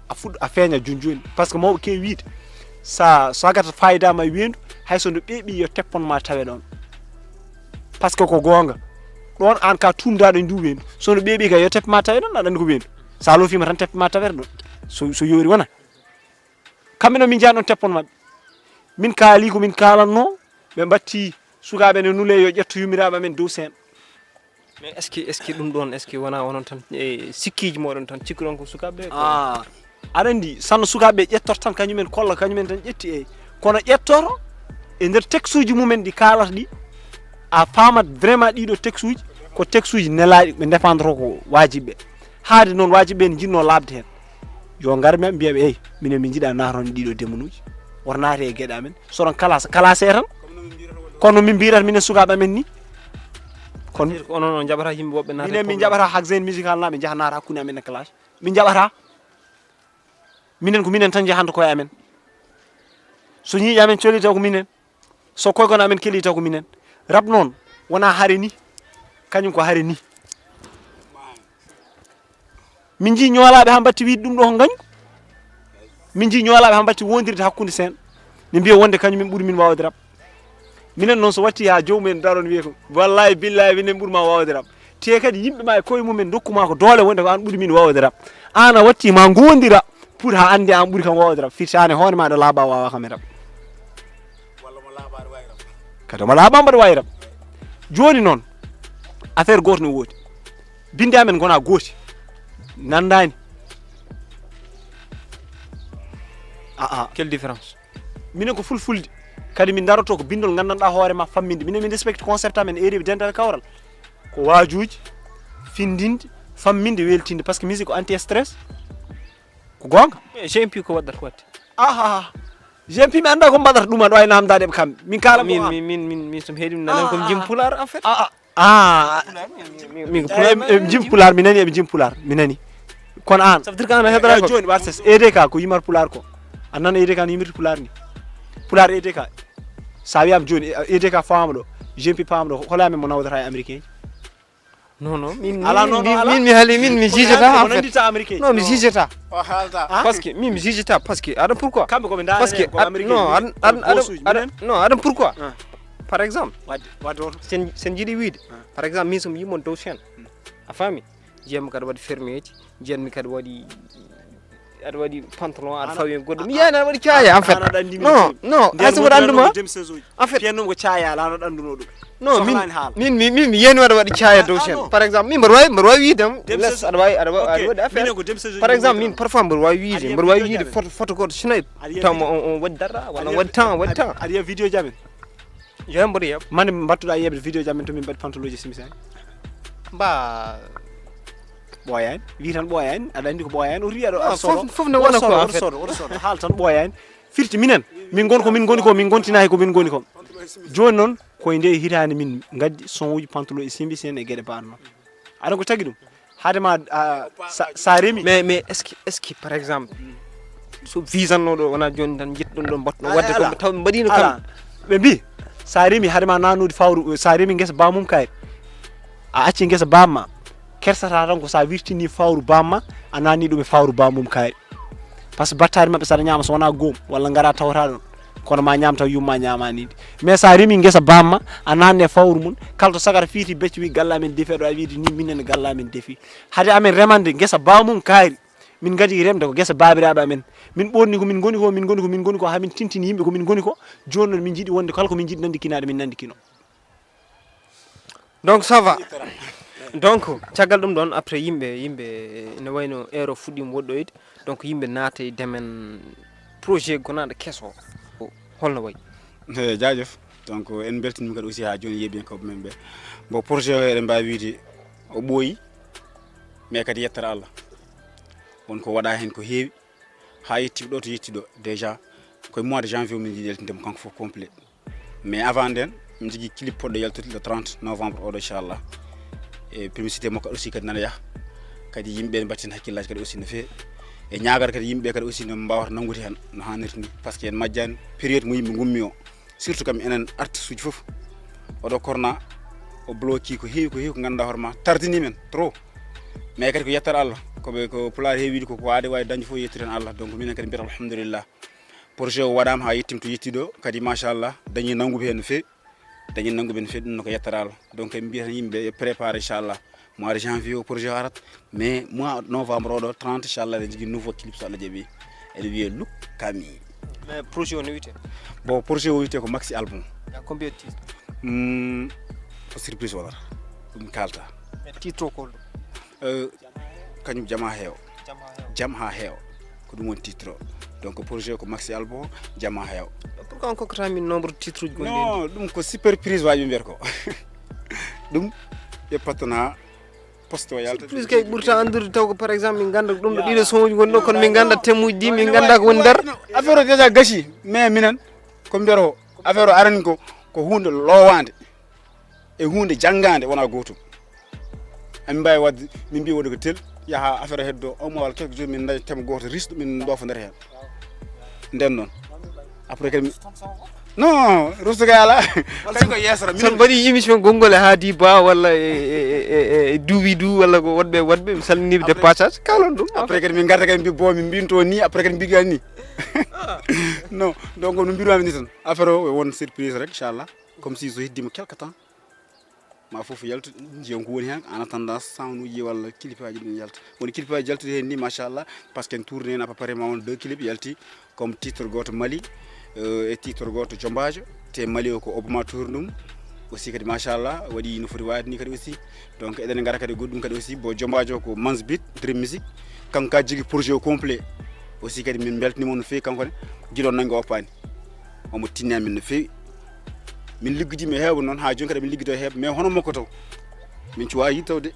a fuɗ-, a feeña jooni jooni. Par ce que mawɓe keewi wiyde, sa, so sagata faayidaa ma e weendu, hay so ndu ɓeeɓi yo teppon ma tawe ɗoon. Par ce que ko goonga. Ɗoon aan ka tuumdaaɗo e ndu weendu. So ndu ɓeeɓi kay yo teppe ma tawe ɗoon, aɗa anndi ko weendu. Sa loofiima tan teppe ma tawete ɗoon. So, so yoori wona. Kamɓe noon min njaani ɗoon teppon maɓɓe. Min kaali ko min kaalatnoo, ɓe mbatti sukaaɓe ne nule yo ƴetto yummiraaɓe amen dow seen. Mais est-ce que, est-ce que ɗum ɗoon, est-ce que wonaa onon tan e sikkiiji mooɗon tan cikkuɗon ko sukaaɓe ɓe? Ah, aɗa anndi, sanno sukaaɓe ɓe ƴettorto tan kañumen kolla, kañumen tan ƴetti, eey. Kono ƴettoto e nder textuuji mumen ɗi kaalata ɗi, a faamat vraiment ɗiiɗo textuuji ko textuuji nelaaɗi, ɓe ndefandotoo ko waajiɓe. Haade noon waajiɓe ne njinnoo laaɓde heen. Yo ngar men mbiya ɓe, "Eey, minen min njiɗa naatoon ɗiiɗo demanuuji." Wota naate e geɗe amen. So oɗon classe, classe tan. Kono min mbiyata minen sukaaɓe amen ni. Kono onon on njaɓata yimɓe woɓɓe naata minen min njaɓata hak jeune musical naaɓe njaha naata hakkunde amen e classe. Min njaɓata. Minen ko minen tan njahanta koye amen. So ñiiƴe amen coli taw ko minen. So koykon amen keli taw ko minen. Rap noon wonaa hare ni. Kañum ko hare ni. Min njii ñoolaaɓe haa mbatti wiide ɗum ɗo ko ngañgu. Min njii ñoolaaɓe haa mbatti wondirde hakkunde seen. Ne mbiya wonde kañum en ɓuri min waawde rap. Minen noon so watti haa joomum en daron wiya ko, "Wallahi billahi minen ɓuri ma waawde rap." Te kadi yimɓe ma e koye mumen ndokku ma ko doole wonde ko aan ɓuri min waawde rap. Aan a watti ma ngondira pour haa anndi aan ɓuri kam waawde rap. Firti aan e hoore ma aɗa laaɓa waawa kam e rap. Kadi omo laaɓa mbaɗa waawi rap. Jooni noon, affaire gooto no woodi. Binde amen ngona gooti. Nanndaani. Ah, ah. Quelle différence? Minen ko fulfulde. Kadi min daroto ko bindol nganndanɗaa hoore ma famminde. Minen min respecte concept amen, eri dental kawral. Ko waajuuji, findinde, famminde, weltinde. Par ce que musique ko anti-stress. Ko goonga. Eh, G M P ko waɗata ko waɗde. Aha. G M P mi annda ko mbaɗata ɗum, aɗa waawi naamndaade ɓe kamɓe. Min kaala ko min, an. Min, min, min, min, so mi heɗi mi nanan ko Ah, jim ah. Pulaar, en fait. Ah, ah. Ah, min, min, min ko Pulaar. Eh, eh, jim Pulaar, mi nani, eɓe jim Pulaar, mi nani. Kono an. Ça veut dire que an a heɗora Eh, ko. Jooni, war ses, E D K ko yimar Pulaar ko. A nana E D K no yimirta Pulaar ni. Pulaar E D K. Sa wiyama jooni, E D K faama ɗo, G M P faama ɗo, hola men mo nawdata e Américain? Non, non, min, Ala, min, non, min, non, ala. Min, mi haali, min, mi Ko jijata, haalde ko en fait. Nandita Américain. Non, mi jijata. O haalta. Ah? Parce que, min, mi jijata, parce que, aɗa pourquoi? Kamɓe ko ɓe ndaarani Parce que, en, ko at-, Américain non, ji. Aɗa, Ko aɗa, aɗa, goosuuji, aɗa, minen? Non, aɗa pourquoi? Ah. Par exemple, Wadde, wadde on. Sen, sen jiɗi wiide, Ah. par exemple, min so mi yimon dow chaîne, Hmm. a faami? Jiyatmi kadi waɗi fermeeji, jiyatmi kadi waɗi, aɗa waɗi pantalon, aɗa Ana-, fawi e goɗɗo. Mi a-, yiyani aɗa waɗi caaya, en fait. Ana ɗanndi min No, feewi. No, Nden hay so wonde mbaɗa annduma. Dem Sezoji. En fait. Fiyannoo ko caaya, ala no ɗannduno ɗum. No, min, Sohlaani haala. Min, min, min, mi yiyani waɗa waɗi caaya Ah, dow ah, chaîne. Non. Par exemple, min mbaɗa waawi, mbaɗa waawi wiide am. Dem Les, Sezoji. Aɗa waawi, aɗa waawi, Ok. aɗa waɗi affaire. Minen ko Dem Sezoji Par exemple, min, min parfois mbaɗa waawi wiide, Aɗa yiya mbaɗa waawi vidéo wiide jam en. Photo, photo goɗɗo Snap. Aɗa yiya Taw mo vidéo. On, on waɗi dara, walla Aɗa, waɗi temps, waɗi aɗa, temps. Aɗa yiya vidéo jam en. Yo mboɗo yeeɓ. Mande mbattuɗa yeeɓde vidéo jam en to min mbaɗi pantoloji simisani. Mba. Ɓooyaani. Wi tan ɓooyaani. Aɗa anndi ko ɓooyaani. O ri aɗa, Ah, aɗa soodo. Fof, fof ne Oɗo wona ko soodo, en oɗo fait. Soodo, oɗo soodo. Haal tan ɓooyaani. Firti minen, min ngon ko min ngoni ko, min ngontinaaki ko min ngoni ko. Jooni noon, koye nde hitaande min ngaddi son uji pantalon e simbisen e geɗe baaɗe noon. Aɗa ko tagi ɗum? Haade ma, a, sa, sa remi. Mais, mais est-ce que, est-ce que, par exemple, so visanno ɗo, wona jooni tan jettuɗon ɗo, mbattuɗon Ala, waɗde ala. Ko taw ɓe mbaɗino Ala. Kamɓe? Ɓe mbi, sa remi, haade ma nanude fawru, sa remi ngesa bamum kayri. A acci ngesa bamma. Kersata tan ko sa wirtini fawru bamma, a nanni ɗum e fawru bamum kayri. Par ce que battari maɓɓe saɗa ñaama so wona goom, walla ngara tawata ɗon. Kono ma ñaam taw yumma ñaamani ɗi. Mais sa remi ngesa bamma, a nanne fawru mum, kala to sagara fiiti becco wi galle amen defi, aɗa wawi wiide ni minen galle amen defi. Haade amen remande ngesa bamum kaari, min gadi remde ko gesa babiraɓe amen. Min ɓorni ko min goni ko, min goni ko, min goni ko, ha min tintini yimɓe ko min goni ko. Joni noon min jiiɗi wonde kala ko min jiiɗi nandi kinaɗe min nandi kino. Donc ça va. Donc caggal ɗum ɗon après yimɓe, yimɓe ene wayno ero fuɗɗima woɗɗoyde. Donc yimɓe naata e domaine projet gonaɗo keso. Holno wayi? Eh, jaajëf. Donc en beltinima kadi aussi ha joni yeeɓiyankoɓe men ɓe. Bon, projet o eɗen mbawi wiide o ɓooyi, mais kadi yettere Allah won ko waɗa hen ko heewi. Ha yetti ɗo to yetti ɗo déjà, koye mois de janvier min jiiɗi yaltinde mo kanko fof complet. Mais avant nden, mi jogii clip poɗɗo yaltude le trente novembre oɗo, inchallah. E publicité makko aussi kadi nana yaha. Kadi yimɓe ne mbaɗi heen hakkillaaji kadi aussi no feewi. E ñaagata kadi yimɓe kadi aussi no mbaawata nanngude heen no haanirta ni. Parce que en majjaani période mo yimɓe ngummi o. Surtout kam enen artiste uji fof. Oɗo corona o bloqué ko heewi, ko heewi ko ngannduɗaa hoore ma tardini men trop. Mais kadi ko yettere Allah. Ko ɓe, ko Pulaar heewi wiide ko, ko aade waawi dañde fof yettude heen Allah. Donc minen kadi mbiyata alhamdulillah. Projet o waɗaama haa yettima to yetti ɗo, kadi machallah, dañi nannguɓe heen no feewi. Dañi nannguɓe no feewi, ɗum no ko yettere Allah. Donc en mbiyata yimɓe yo préparé inchallah. Mois de janvier o projet o arat, mais mois novembre oɗo trente inchallah eɗen jogii nouveau clip so Allah jaɓi. Eɗen wiyee Look Kami. Mais projet o no wiyetee? Bon, projet o wiyetee ko maxi album. Il y a combien de titres? Hmm, ko surprise wonata. Ɗum kaalta. Mais titre o ko holɗum? Euh, kañum Jam haa heewa. Jam haa heewa. Jam haa heewa. Ko ɗum woni titre o. Donc projet o ko maxi album, Jam haa heewa. Pourquoi on kokkata min nombre de titres uji gonɗi heen? Non, ɗum ko surprise waaji ɓe mbiyata ko. Ɗum ɓe patton haa poste o yalta. Surprise kay ɓurta anndude taw ko par exemple min ngannda ɗum ɗo ɗiɗo son uji ngonɗi ɗo kono min ngannda thème uji ɗi min ngannda ko woni nder. Affaire o déjà gasi, mais minen ko mbiyata o affaire o arani ko, ko huunde loowaande e huunde janngaande wonaa gootum. Amin mbaawi waɗde, min mbiya waɗi ko tel, yaha affaire o heddo un mois walla quelques jours min ndaña thème gooto risɗo min ɗoofondira heen. Nden noon. Après kadi mi- non, rusto kay alaa. Kadi ko yeesora. Son mbaɗi émission gonngol e Haadi Ba walla e, e, e, e, e Duubi Du walla ko woɗɓe woɗɓe, mi salminiiɓe de passage, kaalon ɗum. Après kadi min ngarta kadi mbi bo min mbinto ni, après kadi mbiɗa ni. Non, donc no mbiɗa ni tan. Affaire o won surprise rek, inchallah. Comme si so heddima quelque temps. Ma fof yaltu, jiyan ko woni heen. En attendant sound uji walla clip aji ɗin yalta. Woni clip aji yaltude heen ni, machallah. Parce que en tourné à peu près ma won deux clips yalti. Comme titre gooto Mali, euh, e titre gooto Jombaajo. Te Mali o ko Obama tour ɗum. Aussi kadi machallah, waɗi no foti waade ni kadi aussi. Donc eɗen ngara kadi goɗɗum kadi aussi, bo Jombaajo ko Mans Beat, Dream Music. Kanko ka jogii projet o complet. Aussi kadi min mbeltaniima no feewi kanko ne. Gila o nanngi o oppaani. Omo tinni amin no feewi. Min liggodiima e heewɓe noon, haa jooni kadi min liggodii e heewɓe, mais hono makko taw. Min cuwaa yittawde.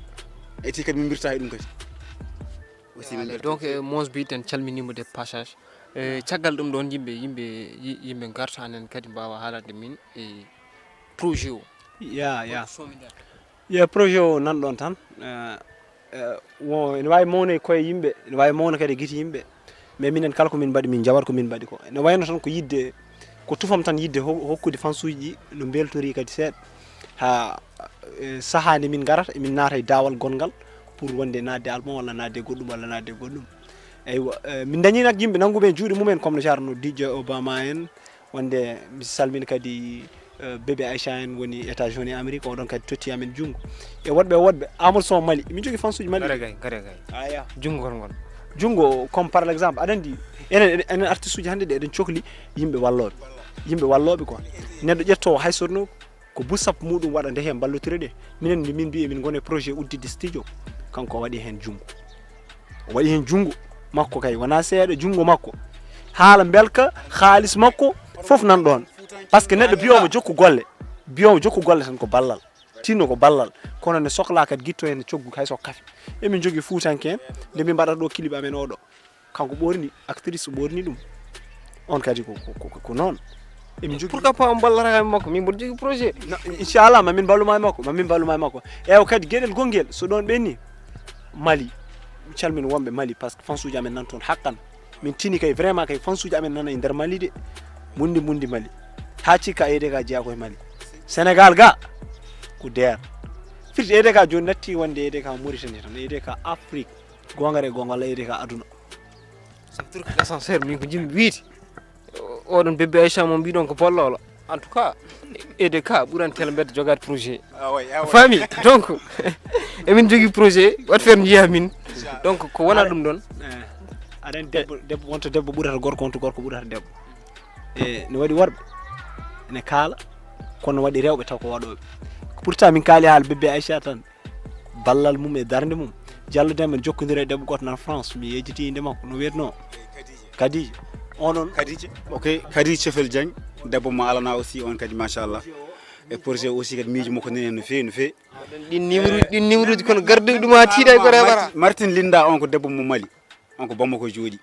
E ti kadi min mbirta e ɗum kadi. Aussi min Donc e Mons Beat en calminiima de passage. E caggal ɗum ɗoon yimɓe, yimɓe, yi- yimɓe ngarta heen kadi mbaawa haalande min e projet o. Ya, ya. Somi nder. Ye projet o nan ɗon tan. Eh, eh, wo ene waawi mawna e koye yimɓe, ene waawi mawna kadi e gite yimɓe. Mais minen kala ko min mbaɗi, min njawat ko min mbaɗi ko. Ene wayno tan ko yidde, ko tufam tan yidde ho- hokkude fansuuji ɗi no mbeltori kadi seeɗa. Ha eh, sahaa nde min ngarata, emin naata e daawal gonngal pour wonde naatde album walla naatde goɗɗum walla naatde goɗɗum. Eywa, eh, min dañi nak yimɓe nannguɓe e juuɗe mumen comme no jarno D J Obama en, wonde mi salmina kadi eh, bébé Aïcha en woni États-Unis Amérique, oɗon kadi totti amen junngo. E woɗɓe e woɗɓe, Amadou Sow Mali, min jogii fansuuji Mali. Gare gay, gare gay. Aya. Junngo kon ngon. Junngo comme par exemple, aɗa anndi, enen, enen artiste uji hannde ɗe eɗen cokli yimɓe wallooɓe. Yimɓe wallooɓe quoi. Neɗɗo ƴettoowo hay sorno ko buus sappo muɗum waɗa nde heen mballotire ɗe. Minen nde min mbiyi emin ngoni e projet udditde studio, kanko o waɗi heen junngo. O waɗi heen junngo makko kay, wonaa seeɗa junngo makko. Haala mbelka, haalis makko, fof nan ɗoon. Parce que neɗɗo biyoomo jokku golle, biyoomo jokku golle tan ko ballal. Tinno ko ballal. Kono ne soklaa kadi gitto heen coggu hay so kafe. Emin njogii fuutanke en, nde min mbaɗata ɗo clip amen oɗo. Kanko ɓoorni, actrice ɓoorni ɗum. On kadi ko, ko, ko, ko noon. Emin njogii Pourquoi pas on ballata e makko? Min mboɗo jogii projet. Na- inchallah ma min mballu ma e makko, ma min mballu ma e makko. Ewa kadi geɗel gonngel so ɗoon ɓenni. Mali, mi calmina wonɓe Mali parce que fansuuji amen nan toon haqqan. Min tini kay vraiment kay fansuuji amen nana e nder Mali de. Mundi mundi Mali. Haa cikka E D K jeyaa ko e Mali. Sénégal ga ko deer. Firti E D K jooni natti wonde E D K Mauritanie tan, E D K Afrique. Goonga e goonga walla E D K aduna. Ça veut dire que l'essentiel min ko jimmi wiide. Oɗon bébé Aïcha mo mbiɗon ko bollolo. En tout cas, E D K ɓuran tel mbedda jogaade projet. A faami? Donc emin jogii projet, wat feere njiyaa min. Donc ko wona ɗum ɗoon. Eh, aɗa anndi debbo, debbo wonto debbo ɓurata gorko, wonto gorko ɓurata debbo. E ne waɗi worɓe ene kaala, kono waɗi rewɓe taw ko waɗooɓe. Pourtant min kaali haala bébé Aïcha tan, ballal mum e darnde mum. Jallude amen jokkondira e debbo gooto nan France, mi yejjiti innde makko no wiyetnoo. Kadija. On on. Kadija. Ok, Kadija Cofel Diagne, debbo mo alana aussi on kadi machallah. E projet aussi kadi miijo makko nani heen no feewi, no feewi. Ɗin numéro, ɗin numéro uji kono garduɗi ɗum haa tiiɗa e ko rewata. Martin Linda on ko debbo mo Mali. On ko Bamako jooɗi.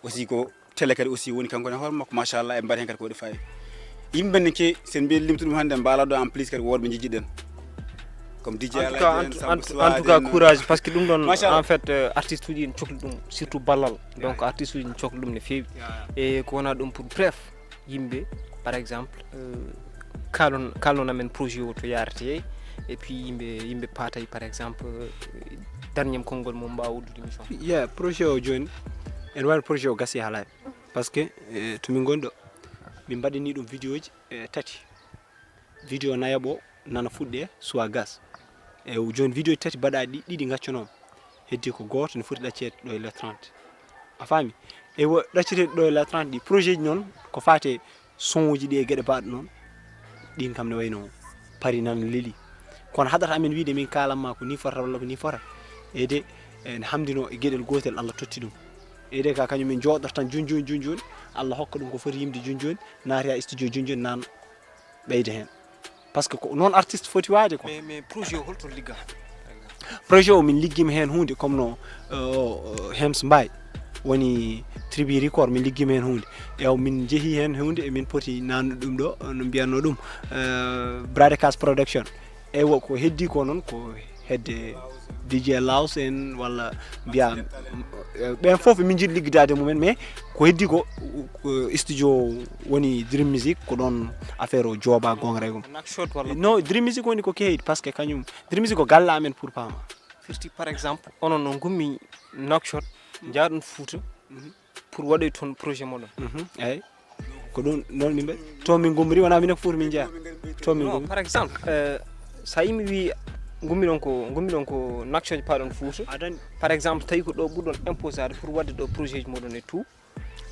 Aussi ko télé kadi aussi woni kanko ne hoore makko machallah e mbaɗa heen kadi ko waɗi faayi. Yimɓe ne ke, sen mbiyen limtu ɗum hannde, mbaala ɗo en plus kadi woodɓe njejjiɗen. Comme D J en tout cas, Alaaji en, en tout- Samba en tout- en tout Suwaade cas, en. Courage, parce que ɗum ɗon, machallah, en fait, euh, artiste uji en cokli ɗum, surtout ballal. Donc artiste uji en cokli ɗum no feewi. E ko wona ɗum pour bref, yimɓe, par exemple, euh, kalon kalon amen projet o to yarate, et puis yimɓe yimɓe patay, par exemple, euh, darñem konngol mum, mbawa uddude émission. Yeah, projet o jooni, en waɗi projet o gasi haalani. Parce que, eh, to min ngoni ɗo, min mbaɗini ɗum vidéo ji, eh, tati. Vidéo nayaɓo nana fuɗɗe soit gas. E jooni vidéo tati mbaɗaɗi, ɗiɗi ngaccanoma. Heddi ko gooto ne foti ɗacceede ɗo e le trente. A faami? E wo ɗacceteeɗi ɗo e le trente ɗi projet ji noon ko faate son uji ɗi e geɗe baɗɗe noon. Ɗin kam ne wayno pari nan leli. Kono haɗata amen wiide min kaalan ma ko ni fota walla ko ni fota. Eyde en hamdino e geɗel gootel Allah totti ɗum. Eyde ka kañum min jooɗoto tan joni joni joni joni. Allah hokka ɗum ko foti yimde joni joni. Naati ha studio joni joni nan ɓeyda heen. Parce que ko noon artiste foti waade quoi. Mais mais projet o holto ligga? Projet o min liggima heen huunde comme no, euh, Hems Mbaye woni Tribi Record, min liggima heen huunde. Ewa min njehi heen huunde, emin poti nannude ɗum ɗo, no mbiyatno ɗum, euh, Bradecast Production. Eywa ko heddi ko noon ko hedde D J Laos en walla mbiya, eh, ɓen fof min njiɗi liggidaade mumen, mais ko heddi ko, ko studio woni Dream Music, ko ɗon affaire o jooba gonga rego. Nakshot walla? No, Dream Music woni ko kehit, parce que kañum Dream Music ko galle amen pour pama. Firti par exemple onon no gummi Nakshot, njaɗon Fouta, pour waɗoy toon projet moɗon. Mhm, eyyi. Ko ɗum noon min mbaɗi. To min ngummori wona minen fof min njeya. To min non, ngummori. Par exemple, euh, so a yimi wi ngummiɗon ko ngummiɗon ko Nakshot paɗon Fouta. Adan. Par exemple tawi ko ɗo ɓurɗon imposade pour waɗde ɗo projet ji moɗon et tout.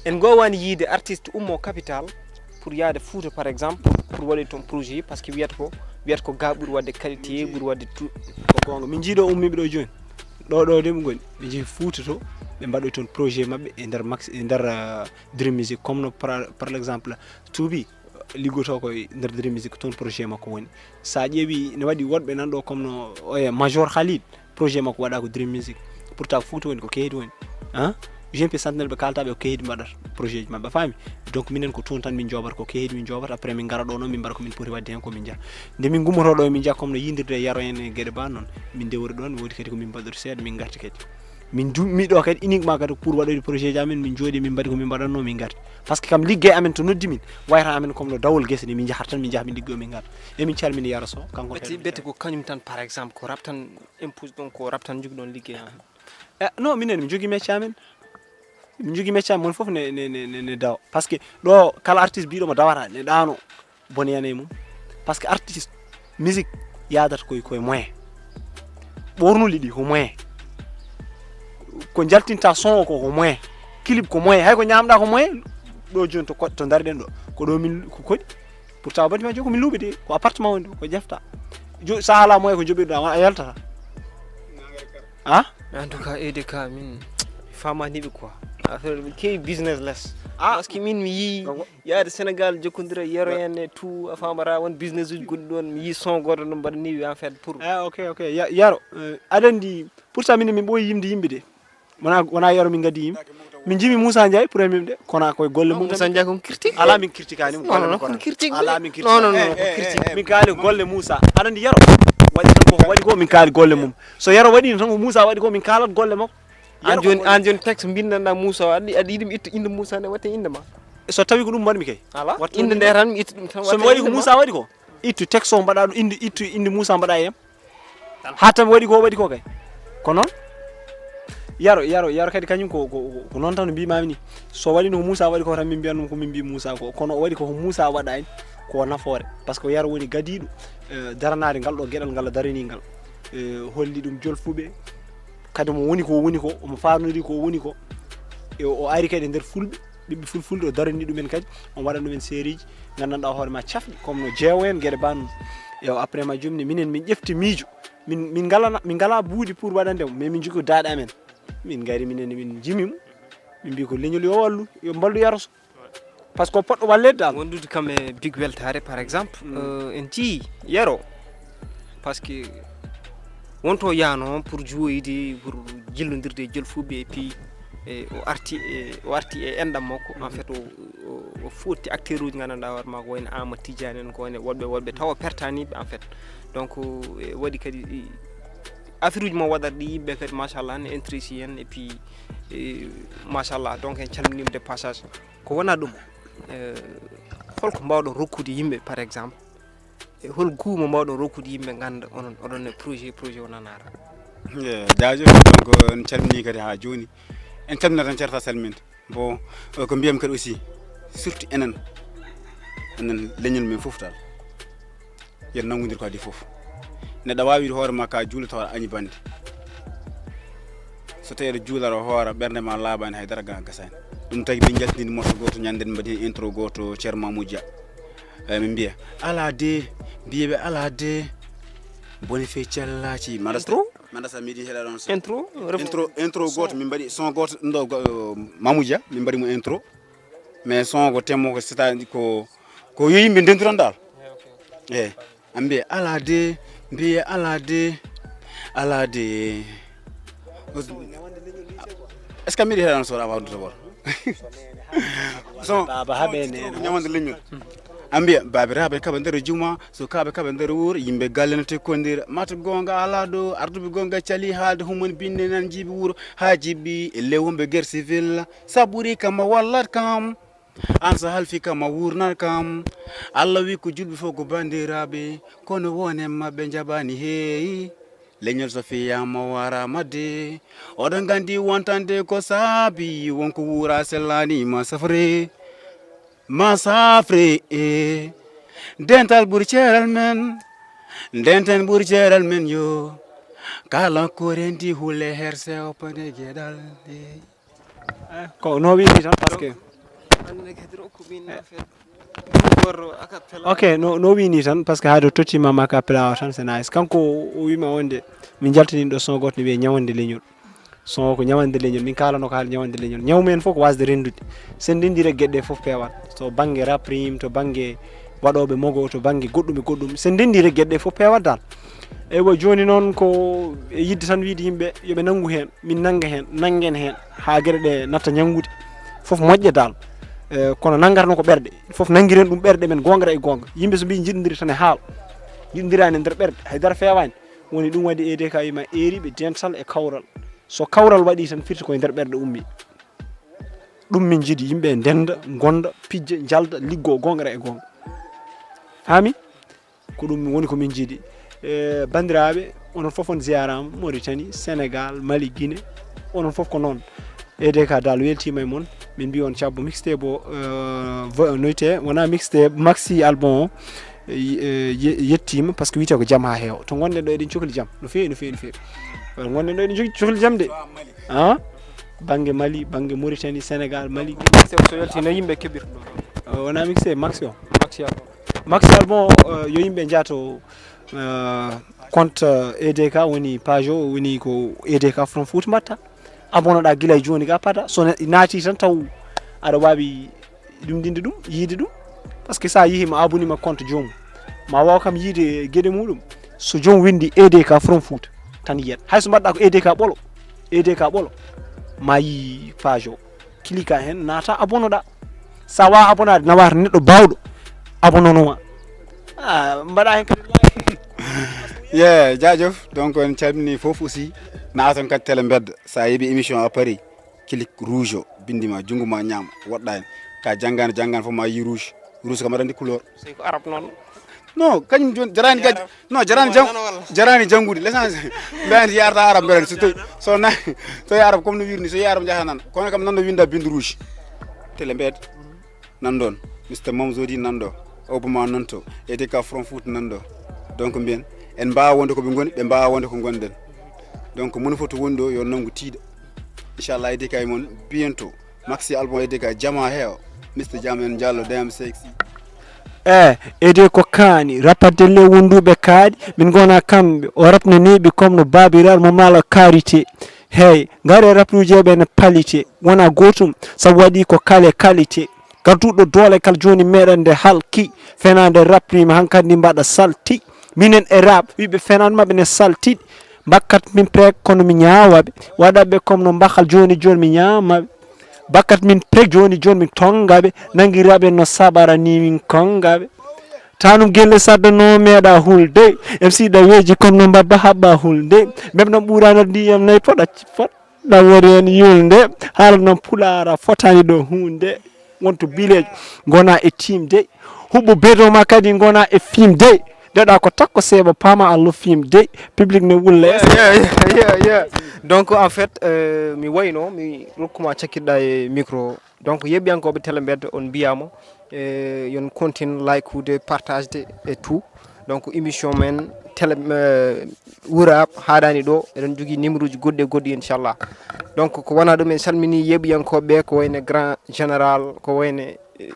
En gowani yiide artiste ummo capital pour yaade Fouta par exemple pour waɗoy toon projet parce que wiyata ko wiyata ko ga ɓuri waɗde qualité ɓuri waɗde tout. Ko gonga min jiiɗo ummiɓe ɗo joni. Ɗo ɗo de ɓe ngoni ɓe jeehi Fouta to ɓe mbaɗoy toon projet maɓɓe e nder max e nder, euh, Dream Music comme no par, par exemple Tuubi liggoto ko e nder Dream Music toon projet makko woni. Sa ƴeewi ne waɗi woɗɓe nan ɗo comme no oye Major Khalid, projet makko waɗa ko Dream Music. Pourtant ko Fouta woni ko kehedi woni. Hein? Jean Pierre Sentinelle ɓe kalta ɓe ko kehedi mbaɗata projet ji maɓɓe, a faami? Donc minen ko toon tan min jobata ko kehedi min jobata après min ngara ɗo noon min mbaɗa ko min poti waɗde heen ko min njaha. Nde min gummoto ɗo min njaha comme no yindirde e yaro en e geɗe ba noon min ndewori ɗon woodi kadi ko min mbaɗori seeɗa min ngarti kadi. Min jummi ɗo kadi uniquement kadi pour waɗoyde projet ji amen min jooɗi min mbaɗi ko min mbaɗatno min ngarti. Parce que kam liggey amen to noddi min wayata amen comme no dawol guese ni min njahata tan min njaha min liggoyo min ngarta. Emin calmini Yaro Sow kanko. Ɓetti ɓetti ko kañum tan par exemple ko rap tan impose ɗon ko rap tan jogi ɗon liggey amen. Eh, non minen min jogi mecce amen. Min jogi mecce amen mon fof ne ne ne ne dawa parce que ɗo kala artiste biɗo mo dawata ne ɗano. Boneyana e mum. Parce que artiste musique yadata koye koye moyen. Ɓornuli ɗi ko moyen. Ko jaltinta son o ko ko moyen. Clip ko moyen, hay ko ñamɗa ko moyen. Ɗo joni to koɗ to dariɗen ɗo ko ɗo min ko koɗi. Pourtant bati ma joni ko min luɓete ko appartement woni ɗo ko jefta. Jo sa ala moyen ko joɓirɗa wona a yaltata. Ah? En tout cas, Aidé ka min famaniɓe quoi. Affaire mi kewi business less. Ah. Parce que min mi yi yaade Sénégal jokkodira yero en e tout a famata won business uji goɗɗi ɗon mi yi son goto ɗum mbaɗa niwi en fait pour. Ah, ok ok. Ya- yaro, eh, aɗa andi pourtant minen min ɓooyi yimde yimɓe de. Wona wona yaro min gaddi yimɓe. Min jimi Moussa Ndiaye premier de kono koye golle mum. Moussa Ndiaye kon critique. Ala min critique ani mo. Non non non kon critique. Ala min critique. Non non non. Eh, eh, critique. Min kaali golle Moussa aɗa andi yaro. Waɗi tan ko waɗi ko min kaali golle mum. So yaro waɗi tan ko Moussa waɗi ko min kaalat golle makko. An joni an joni texte mbindanɗa Moussa aɗa aɗa yiɗi mi itta inde Moussa nde watte inde ma. So tawi ko ɗum mbaɗmi kay. Ala inde nde tan mi itta ɗum tan. So mi waɗi ko Moussa waɗi ko ittu texte o mbaɗa ɗum inde ittu inde Moussa mbaɗa e yam. Ha tan waɗi ko waɗi ko kay ko noon. Yaro yaro yaro kadi kañum ko ko ko noon tan no mbimami ni. So waɗino ko Moussa waɗi ko tan min mbiyan ɗum ko min mbi Moussa ko kono o waɗi ko ko Moussa waɗani ko nafoore. Par ce que yaro woni gadiɗo, eh, daranaade ngal ɗo geɗal ngal darani ngal, eh, holli ɗum jolfuɓe. Kadi mo woni ko woni ko omo fanori ko woni ko. E o ari kadi e nder fulɓe ɓiɓɓe fulfulde o darani ɗumen kadi on waɗan ɗumen sérieji. Gandanɗa hoore ma cafɗi comme no jeewo en gueɗe banno. E o après ma jomni minen min ƴefti miijo. Min min ngalana min ngala buuɗi pour waɗande mo mais min jogui daaɗe amen. Min gari minen min jimimo. Min mbi ko leñol yo wallu yo mballu yaroso. Par ce que o poɗɗo wallede dal wondude kam e big weltare par exemple. Euh, en jii yero. Par ce que wonto yano pour juwoyde pour jillodirde e jolfuɓe et puis e o arti e o arti e enɗam makko en fait o o- Ko fotti acteur uji nganndanɗaa hoore maa ko wayno Ama Tidiane en, ko wayno woɗɓe woɗɓe tawa pertaniiɓe en fait. Donc e waɗi kadi affaire uji mo waɗata ɗi yimɓe kadi machallah ne intéresse en et puis e, machallah donc en calminiima de passage. Ko wonaa ɗum, e, holko mbaawɗon rokkude yimɓe par exemple, e hol goût mo mbaawɗon rokkude yimɓe ngannda onon oɗon e projet projet o nanaara? Jaajëf. Donc en calminii kadi haa jooni, en calminat tan ceerta salminde. Bon, ko mbiyam kadi aussi surtout enen, enen leñol men fof tan, yen nanngodir ko adii fof. Neɗɗo waawi wiide hoore ma ka juula tawa añi bannde. So tawi aɗa juula aɗa hoora ɓernde ma laaɓaani, haydara ga gasaani. Ɗum tagi min njaltini morso gooto ñande mbaɗi heen intro gooto ceerno Mamoudou Dia. Eyi min mbiya ala de, mbiyeɓe ala de. Bone fe cellaci maɗa Intro? Maɗa sa miɗi heɗa ɗon. Intro, ref- Intro intro gooto min mbaɗi son gooto ɗo. Mamoudou Dia min mbaɗi mo intro. Mais son ko temo ko c'est-à-dire ko ko yo yimɓe ndendu tan dal. Eyi. Ambiye ala de, mbiye ala de, ala de. Est-ce que miɗi heɗan sora awa duto bor? Son Baba haɓe nena. Ñamande leñol. Ambiye babiraɓe kaɓe nder juma, so kaɓe kaɓe nder wuuro, yimɓe galle no tekkondira. Mata gonga ala ɗo, arduɓe gonga cali haalde humon binne nan jiibi wuuro, ha jiibi e lewumɓe guerre civil. Sa ɓuri kam a wallat kam. An so halfi kam a wurnat kam. Allah wi ko julɓe fof ko bandiraɓe, kono wonen maɓɓe jaɓani heeyi. Leñol so fiyama warama de. Oɗon gandi wontande ko saabi wonko wuura sellani ma safre. Ma safre e dental ɓuri ceeral men. Ndenten ɓuri ceeral men yo. Kala ko rendi hule herse opane geɗal. Ko no wini tan parce que ok no, no wini tan parce que haade o tottima ma ka pelawa tan c'est nice. Kanko o wima on de min jaltini ɗo son goto ne wiye ñawande leñol. Son ko ñawande leñol, min kalano ko haala ñawande leñol. Ñaw men fof ko wasde rendude. Sen ndendire gueɗe ɗe fof peewat. To bangge rap rime, to bangge waɗoɓe mogo, to bangge goɗɗum e goɗɗum. Sen ndendire gueɗe ɗe fof peewat dal. Eywa joni noon ko e yidde tan wiide yimɓe yoɓe nanngu heen, min nannga heen, nanngen heen haa geɗe ɗe natta ñanngude fof moƴƴa dal. Eh, kono nanngata noon ko ɓerɗe, fof nanngiren ɗum ɓerɗe men goongata e goonga. Yimɓe so mbi njiɗondiri tan e haal, njiɗondirani e nder ɓerɗe, haydara feewaani. Woni ɗum waɗi E D K wima eeriiɓe dental e kawral. So kawral waɗi tan firti koye nder ɓerɗe ummi. Ɗum min njiɗi, yimɓe ndennda, ngonda, pijja, njalda, liggo goongata e goonga. Faami? Ko ɗum woni ko min njiɗi. E, banndiraaɓe, onon fof on ziyaraama, Mauritanie, Sénégal, Mali, Guinée, onon fof ko noon. E D K dal weltiima e mon, min mbi on cabbo mixtape o, eh, vo- noyte, wona mixtape, maxi album o, eh, ye- yettiima parce que wiyete ko jam haa heewa. To ngonɗen ɗo eɗen cokli jam, no feewi, no feewi, no feewi. Wala ngonɗen ɗo eɗen cokli jam de. Ah? Bannge Mali, bannge Mauritanie, Sénégal, Mali, Guinée. So yalti no yimɓe keɓirta ɗum? Eh, wona mixtape, maxi o. Maxi album. Maxi album o, eh, yo yimɓe njaato, eh, compte, eh, E D K woni page o, woni ko E D K from Fouta mbatta. Abonnoɗa gila e joni ga pada. So ne- naati tan taw aɗa wawi ɗum ɗinde ɗum, yiide ɗum. Parce que sa yeehi ma abonima compte joomum, ma waw kam yiide gueɗe muɗum. So joom windi E D K from Fouta tan yiyat. Hayso mbaɗɗa ko E D K ɓolo, E D K ɓolo, ma yi page o. Clique hen, naata abonnoɗa. Sa wawa abonnade na wata neɗɗo bawɗo abonnonoma. Ah, mbaɗa hen kadi like. Ye jaajëf. Donc en calmini fof aussi. Naaton kadi télé mbedda, sa yeeɓi émission a paari, clique rouge o bindi ma junngo ma ñaamo, woɗɗa hen. Ka janngaani janngaani fof ma yi rouge. Rouge kam aɗa anndi couleur. Sey ko arab noon. Non, kañum joni jarani gaj non jarani jang jarani janngude l'essence. Mbeɗa yarata arab mbeɗa so tawi so na so tawi arab comme no wirni so yi arab jahata nan, kono kam nan ɗo winda bindi rouge. Télé mbedda nan ɗon, Mister Mamzodi nan ɗo, Obama nan to, E D K from Fouta nan ɗo. Donc mbiyen en mbawa wonde ko ɓe ngoni, ɓe mbawa wonde ko ngonɗen. Donc moni fof to woni ɗo yo nanngu tiiɗa. Inchallah E D K e mon bientôt. Maxi album E D K jama heewa. Mister Jam en Diallo D M Sexy. E ede ko kaani rappadde le wonduɓe kaaɗi min gona kamɓe o rapnaniɓe comme no babiraɗo mo mala karité. Hey, ngare raprujeɓe ne palite wona gotum sabu waɗi ko kale qualité. Garduɗo doole kal joni meɗa nde halki fenade raprima hankadi mbaɗa salti. Minen e rap wiɓe fenade maɓɓe ne saltiɗi. Mbakkat min prek kono mi ñawaɓe waɗaɓe comme no mbakal joni joni mi ñamaɓe. Bakkat min pe jooni jooni min tongaɓe, nangiraɓe no saɓara ni min kongaɓe. Tanum gelle sadda no meeɗa hulde, M C da weji kono no mbabba haɓɓa hulde. Même no ɓurana ndiyam nayi poɗa, poɗa wori en yulde. Haala noon pulaara fotani ɗo hunde. Wonto bileejo gona e timde. Huɓɓo bedo ma kadi gona e fimde. Deɗa ko takko seeɓa paama Allah fimde. Public ne wulle. Yeah, yeah, yeah, yeah, yeah. Donc en fait, euh, mi wayno mi rokkuma cakkitɗa e micro. Donc yeɓiyankoɓe télé mbedda on mbiyama, eh, yon continue like ude, partage de et tout. Donc émission men télé, euh, wurap haɗani ɗo, eɗen jogui numéro uji goɗɗi e goɗɗi inchallah. Donc ko wona ɗum, en salmini yeɓiyankoɓe ko wayne grand général, ko wayne, eh,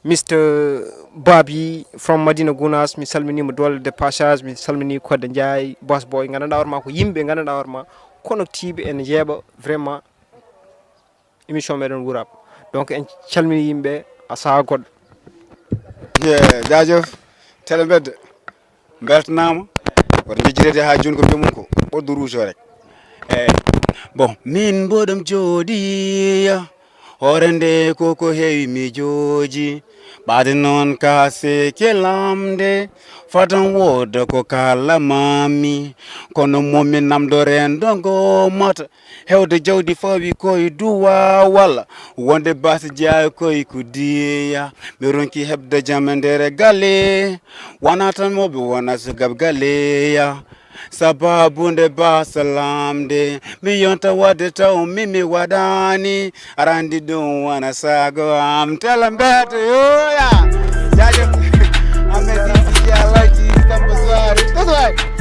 Mister Babi from Madina Gounass, mi salminima doole de passage, mi salmini Kodde Ndiaye, Boss Boy, gandanɗa hoorema ko yimɓe gandanɗa hoorema connectiɓe ene jeeɓa vraiment émission meɗen wurap. Donc en calmini yimɓe a saha goɗɗo. Ye, jaajëf télé mbedda, beltanama. Wata jejjirede ha joni ko mbiyamum ko ɓoddo rouge o rek. Eyyi. Bon, min mboɗom jooɗiya hoore nde koko heewi mi jooji. Ɓaade noon ka seke lamde fatan wooda ko kalamami. Kono momin namdo rendo ngo mata hewde jawdi fawi koye duwa walla wonde basi jeeya koye ko diya. Mi ronki heɓde jam e nder galle, wona tan moɓe wona sukab galleya. Sababu nde basa lamde mi yonta wadde taw mimi waɗani arandi ɗum wona sago am tela mbeto yoya. Jaajëf. Ahmed Tidiane Alhaji Samba Soare.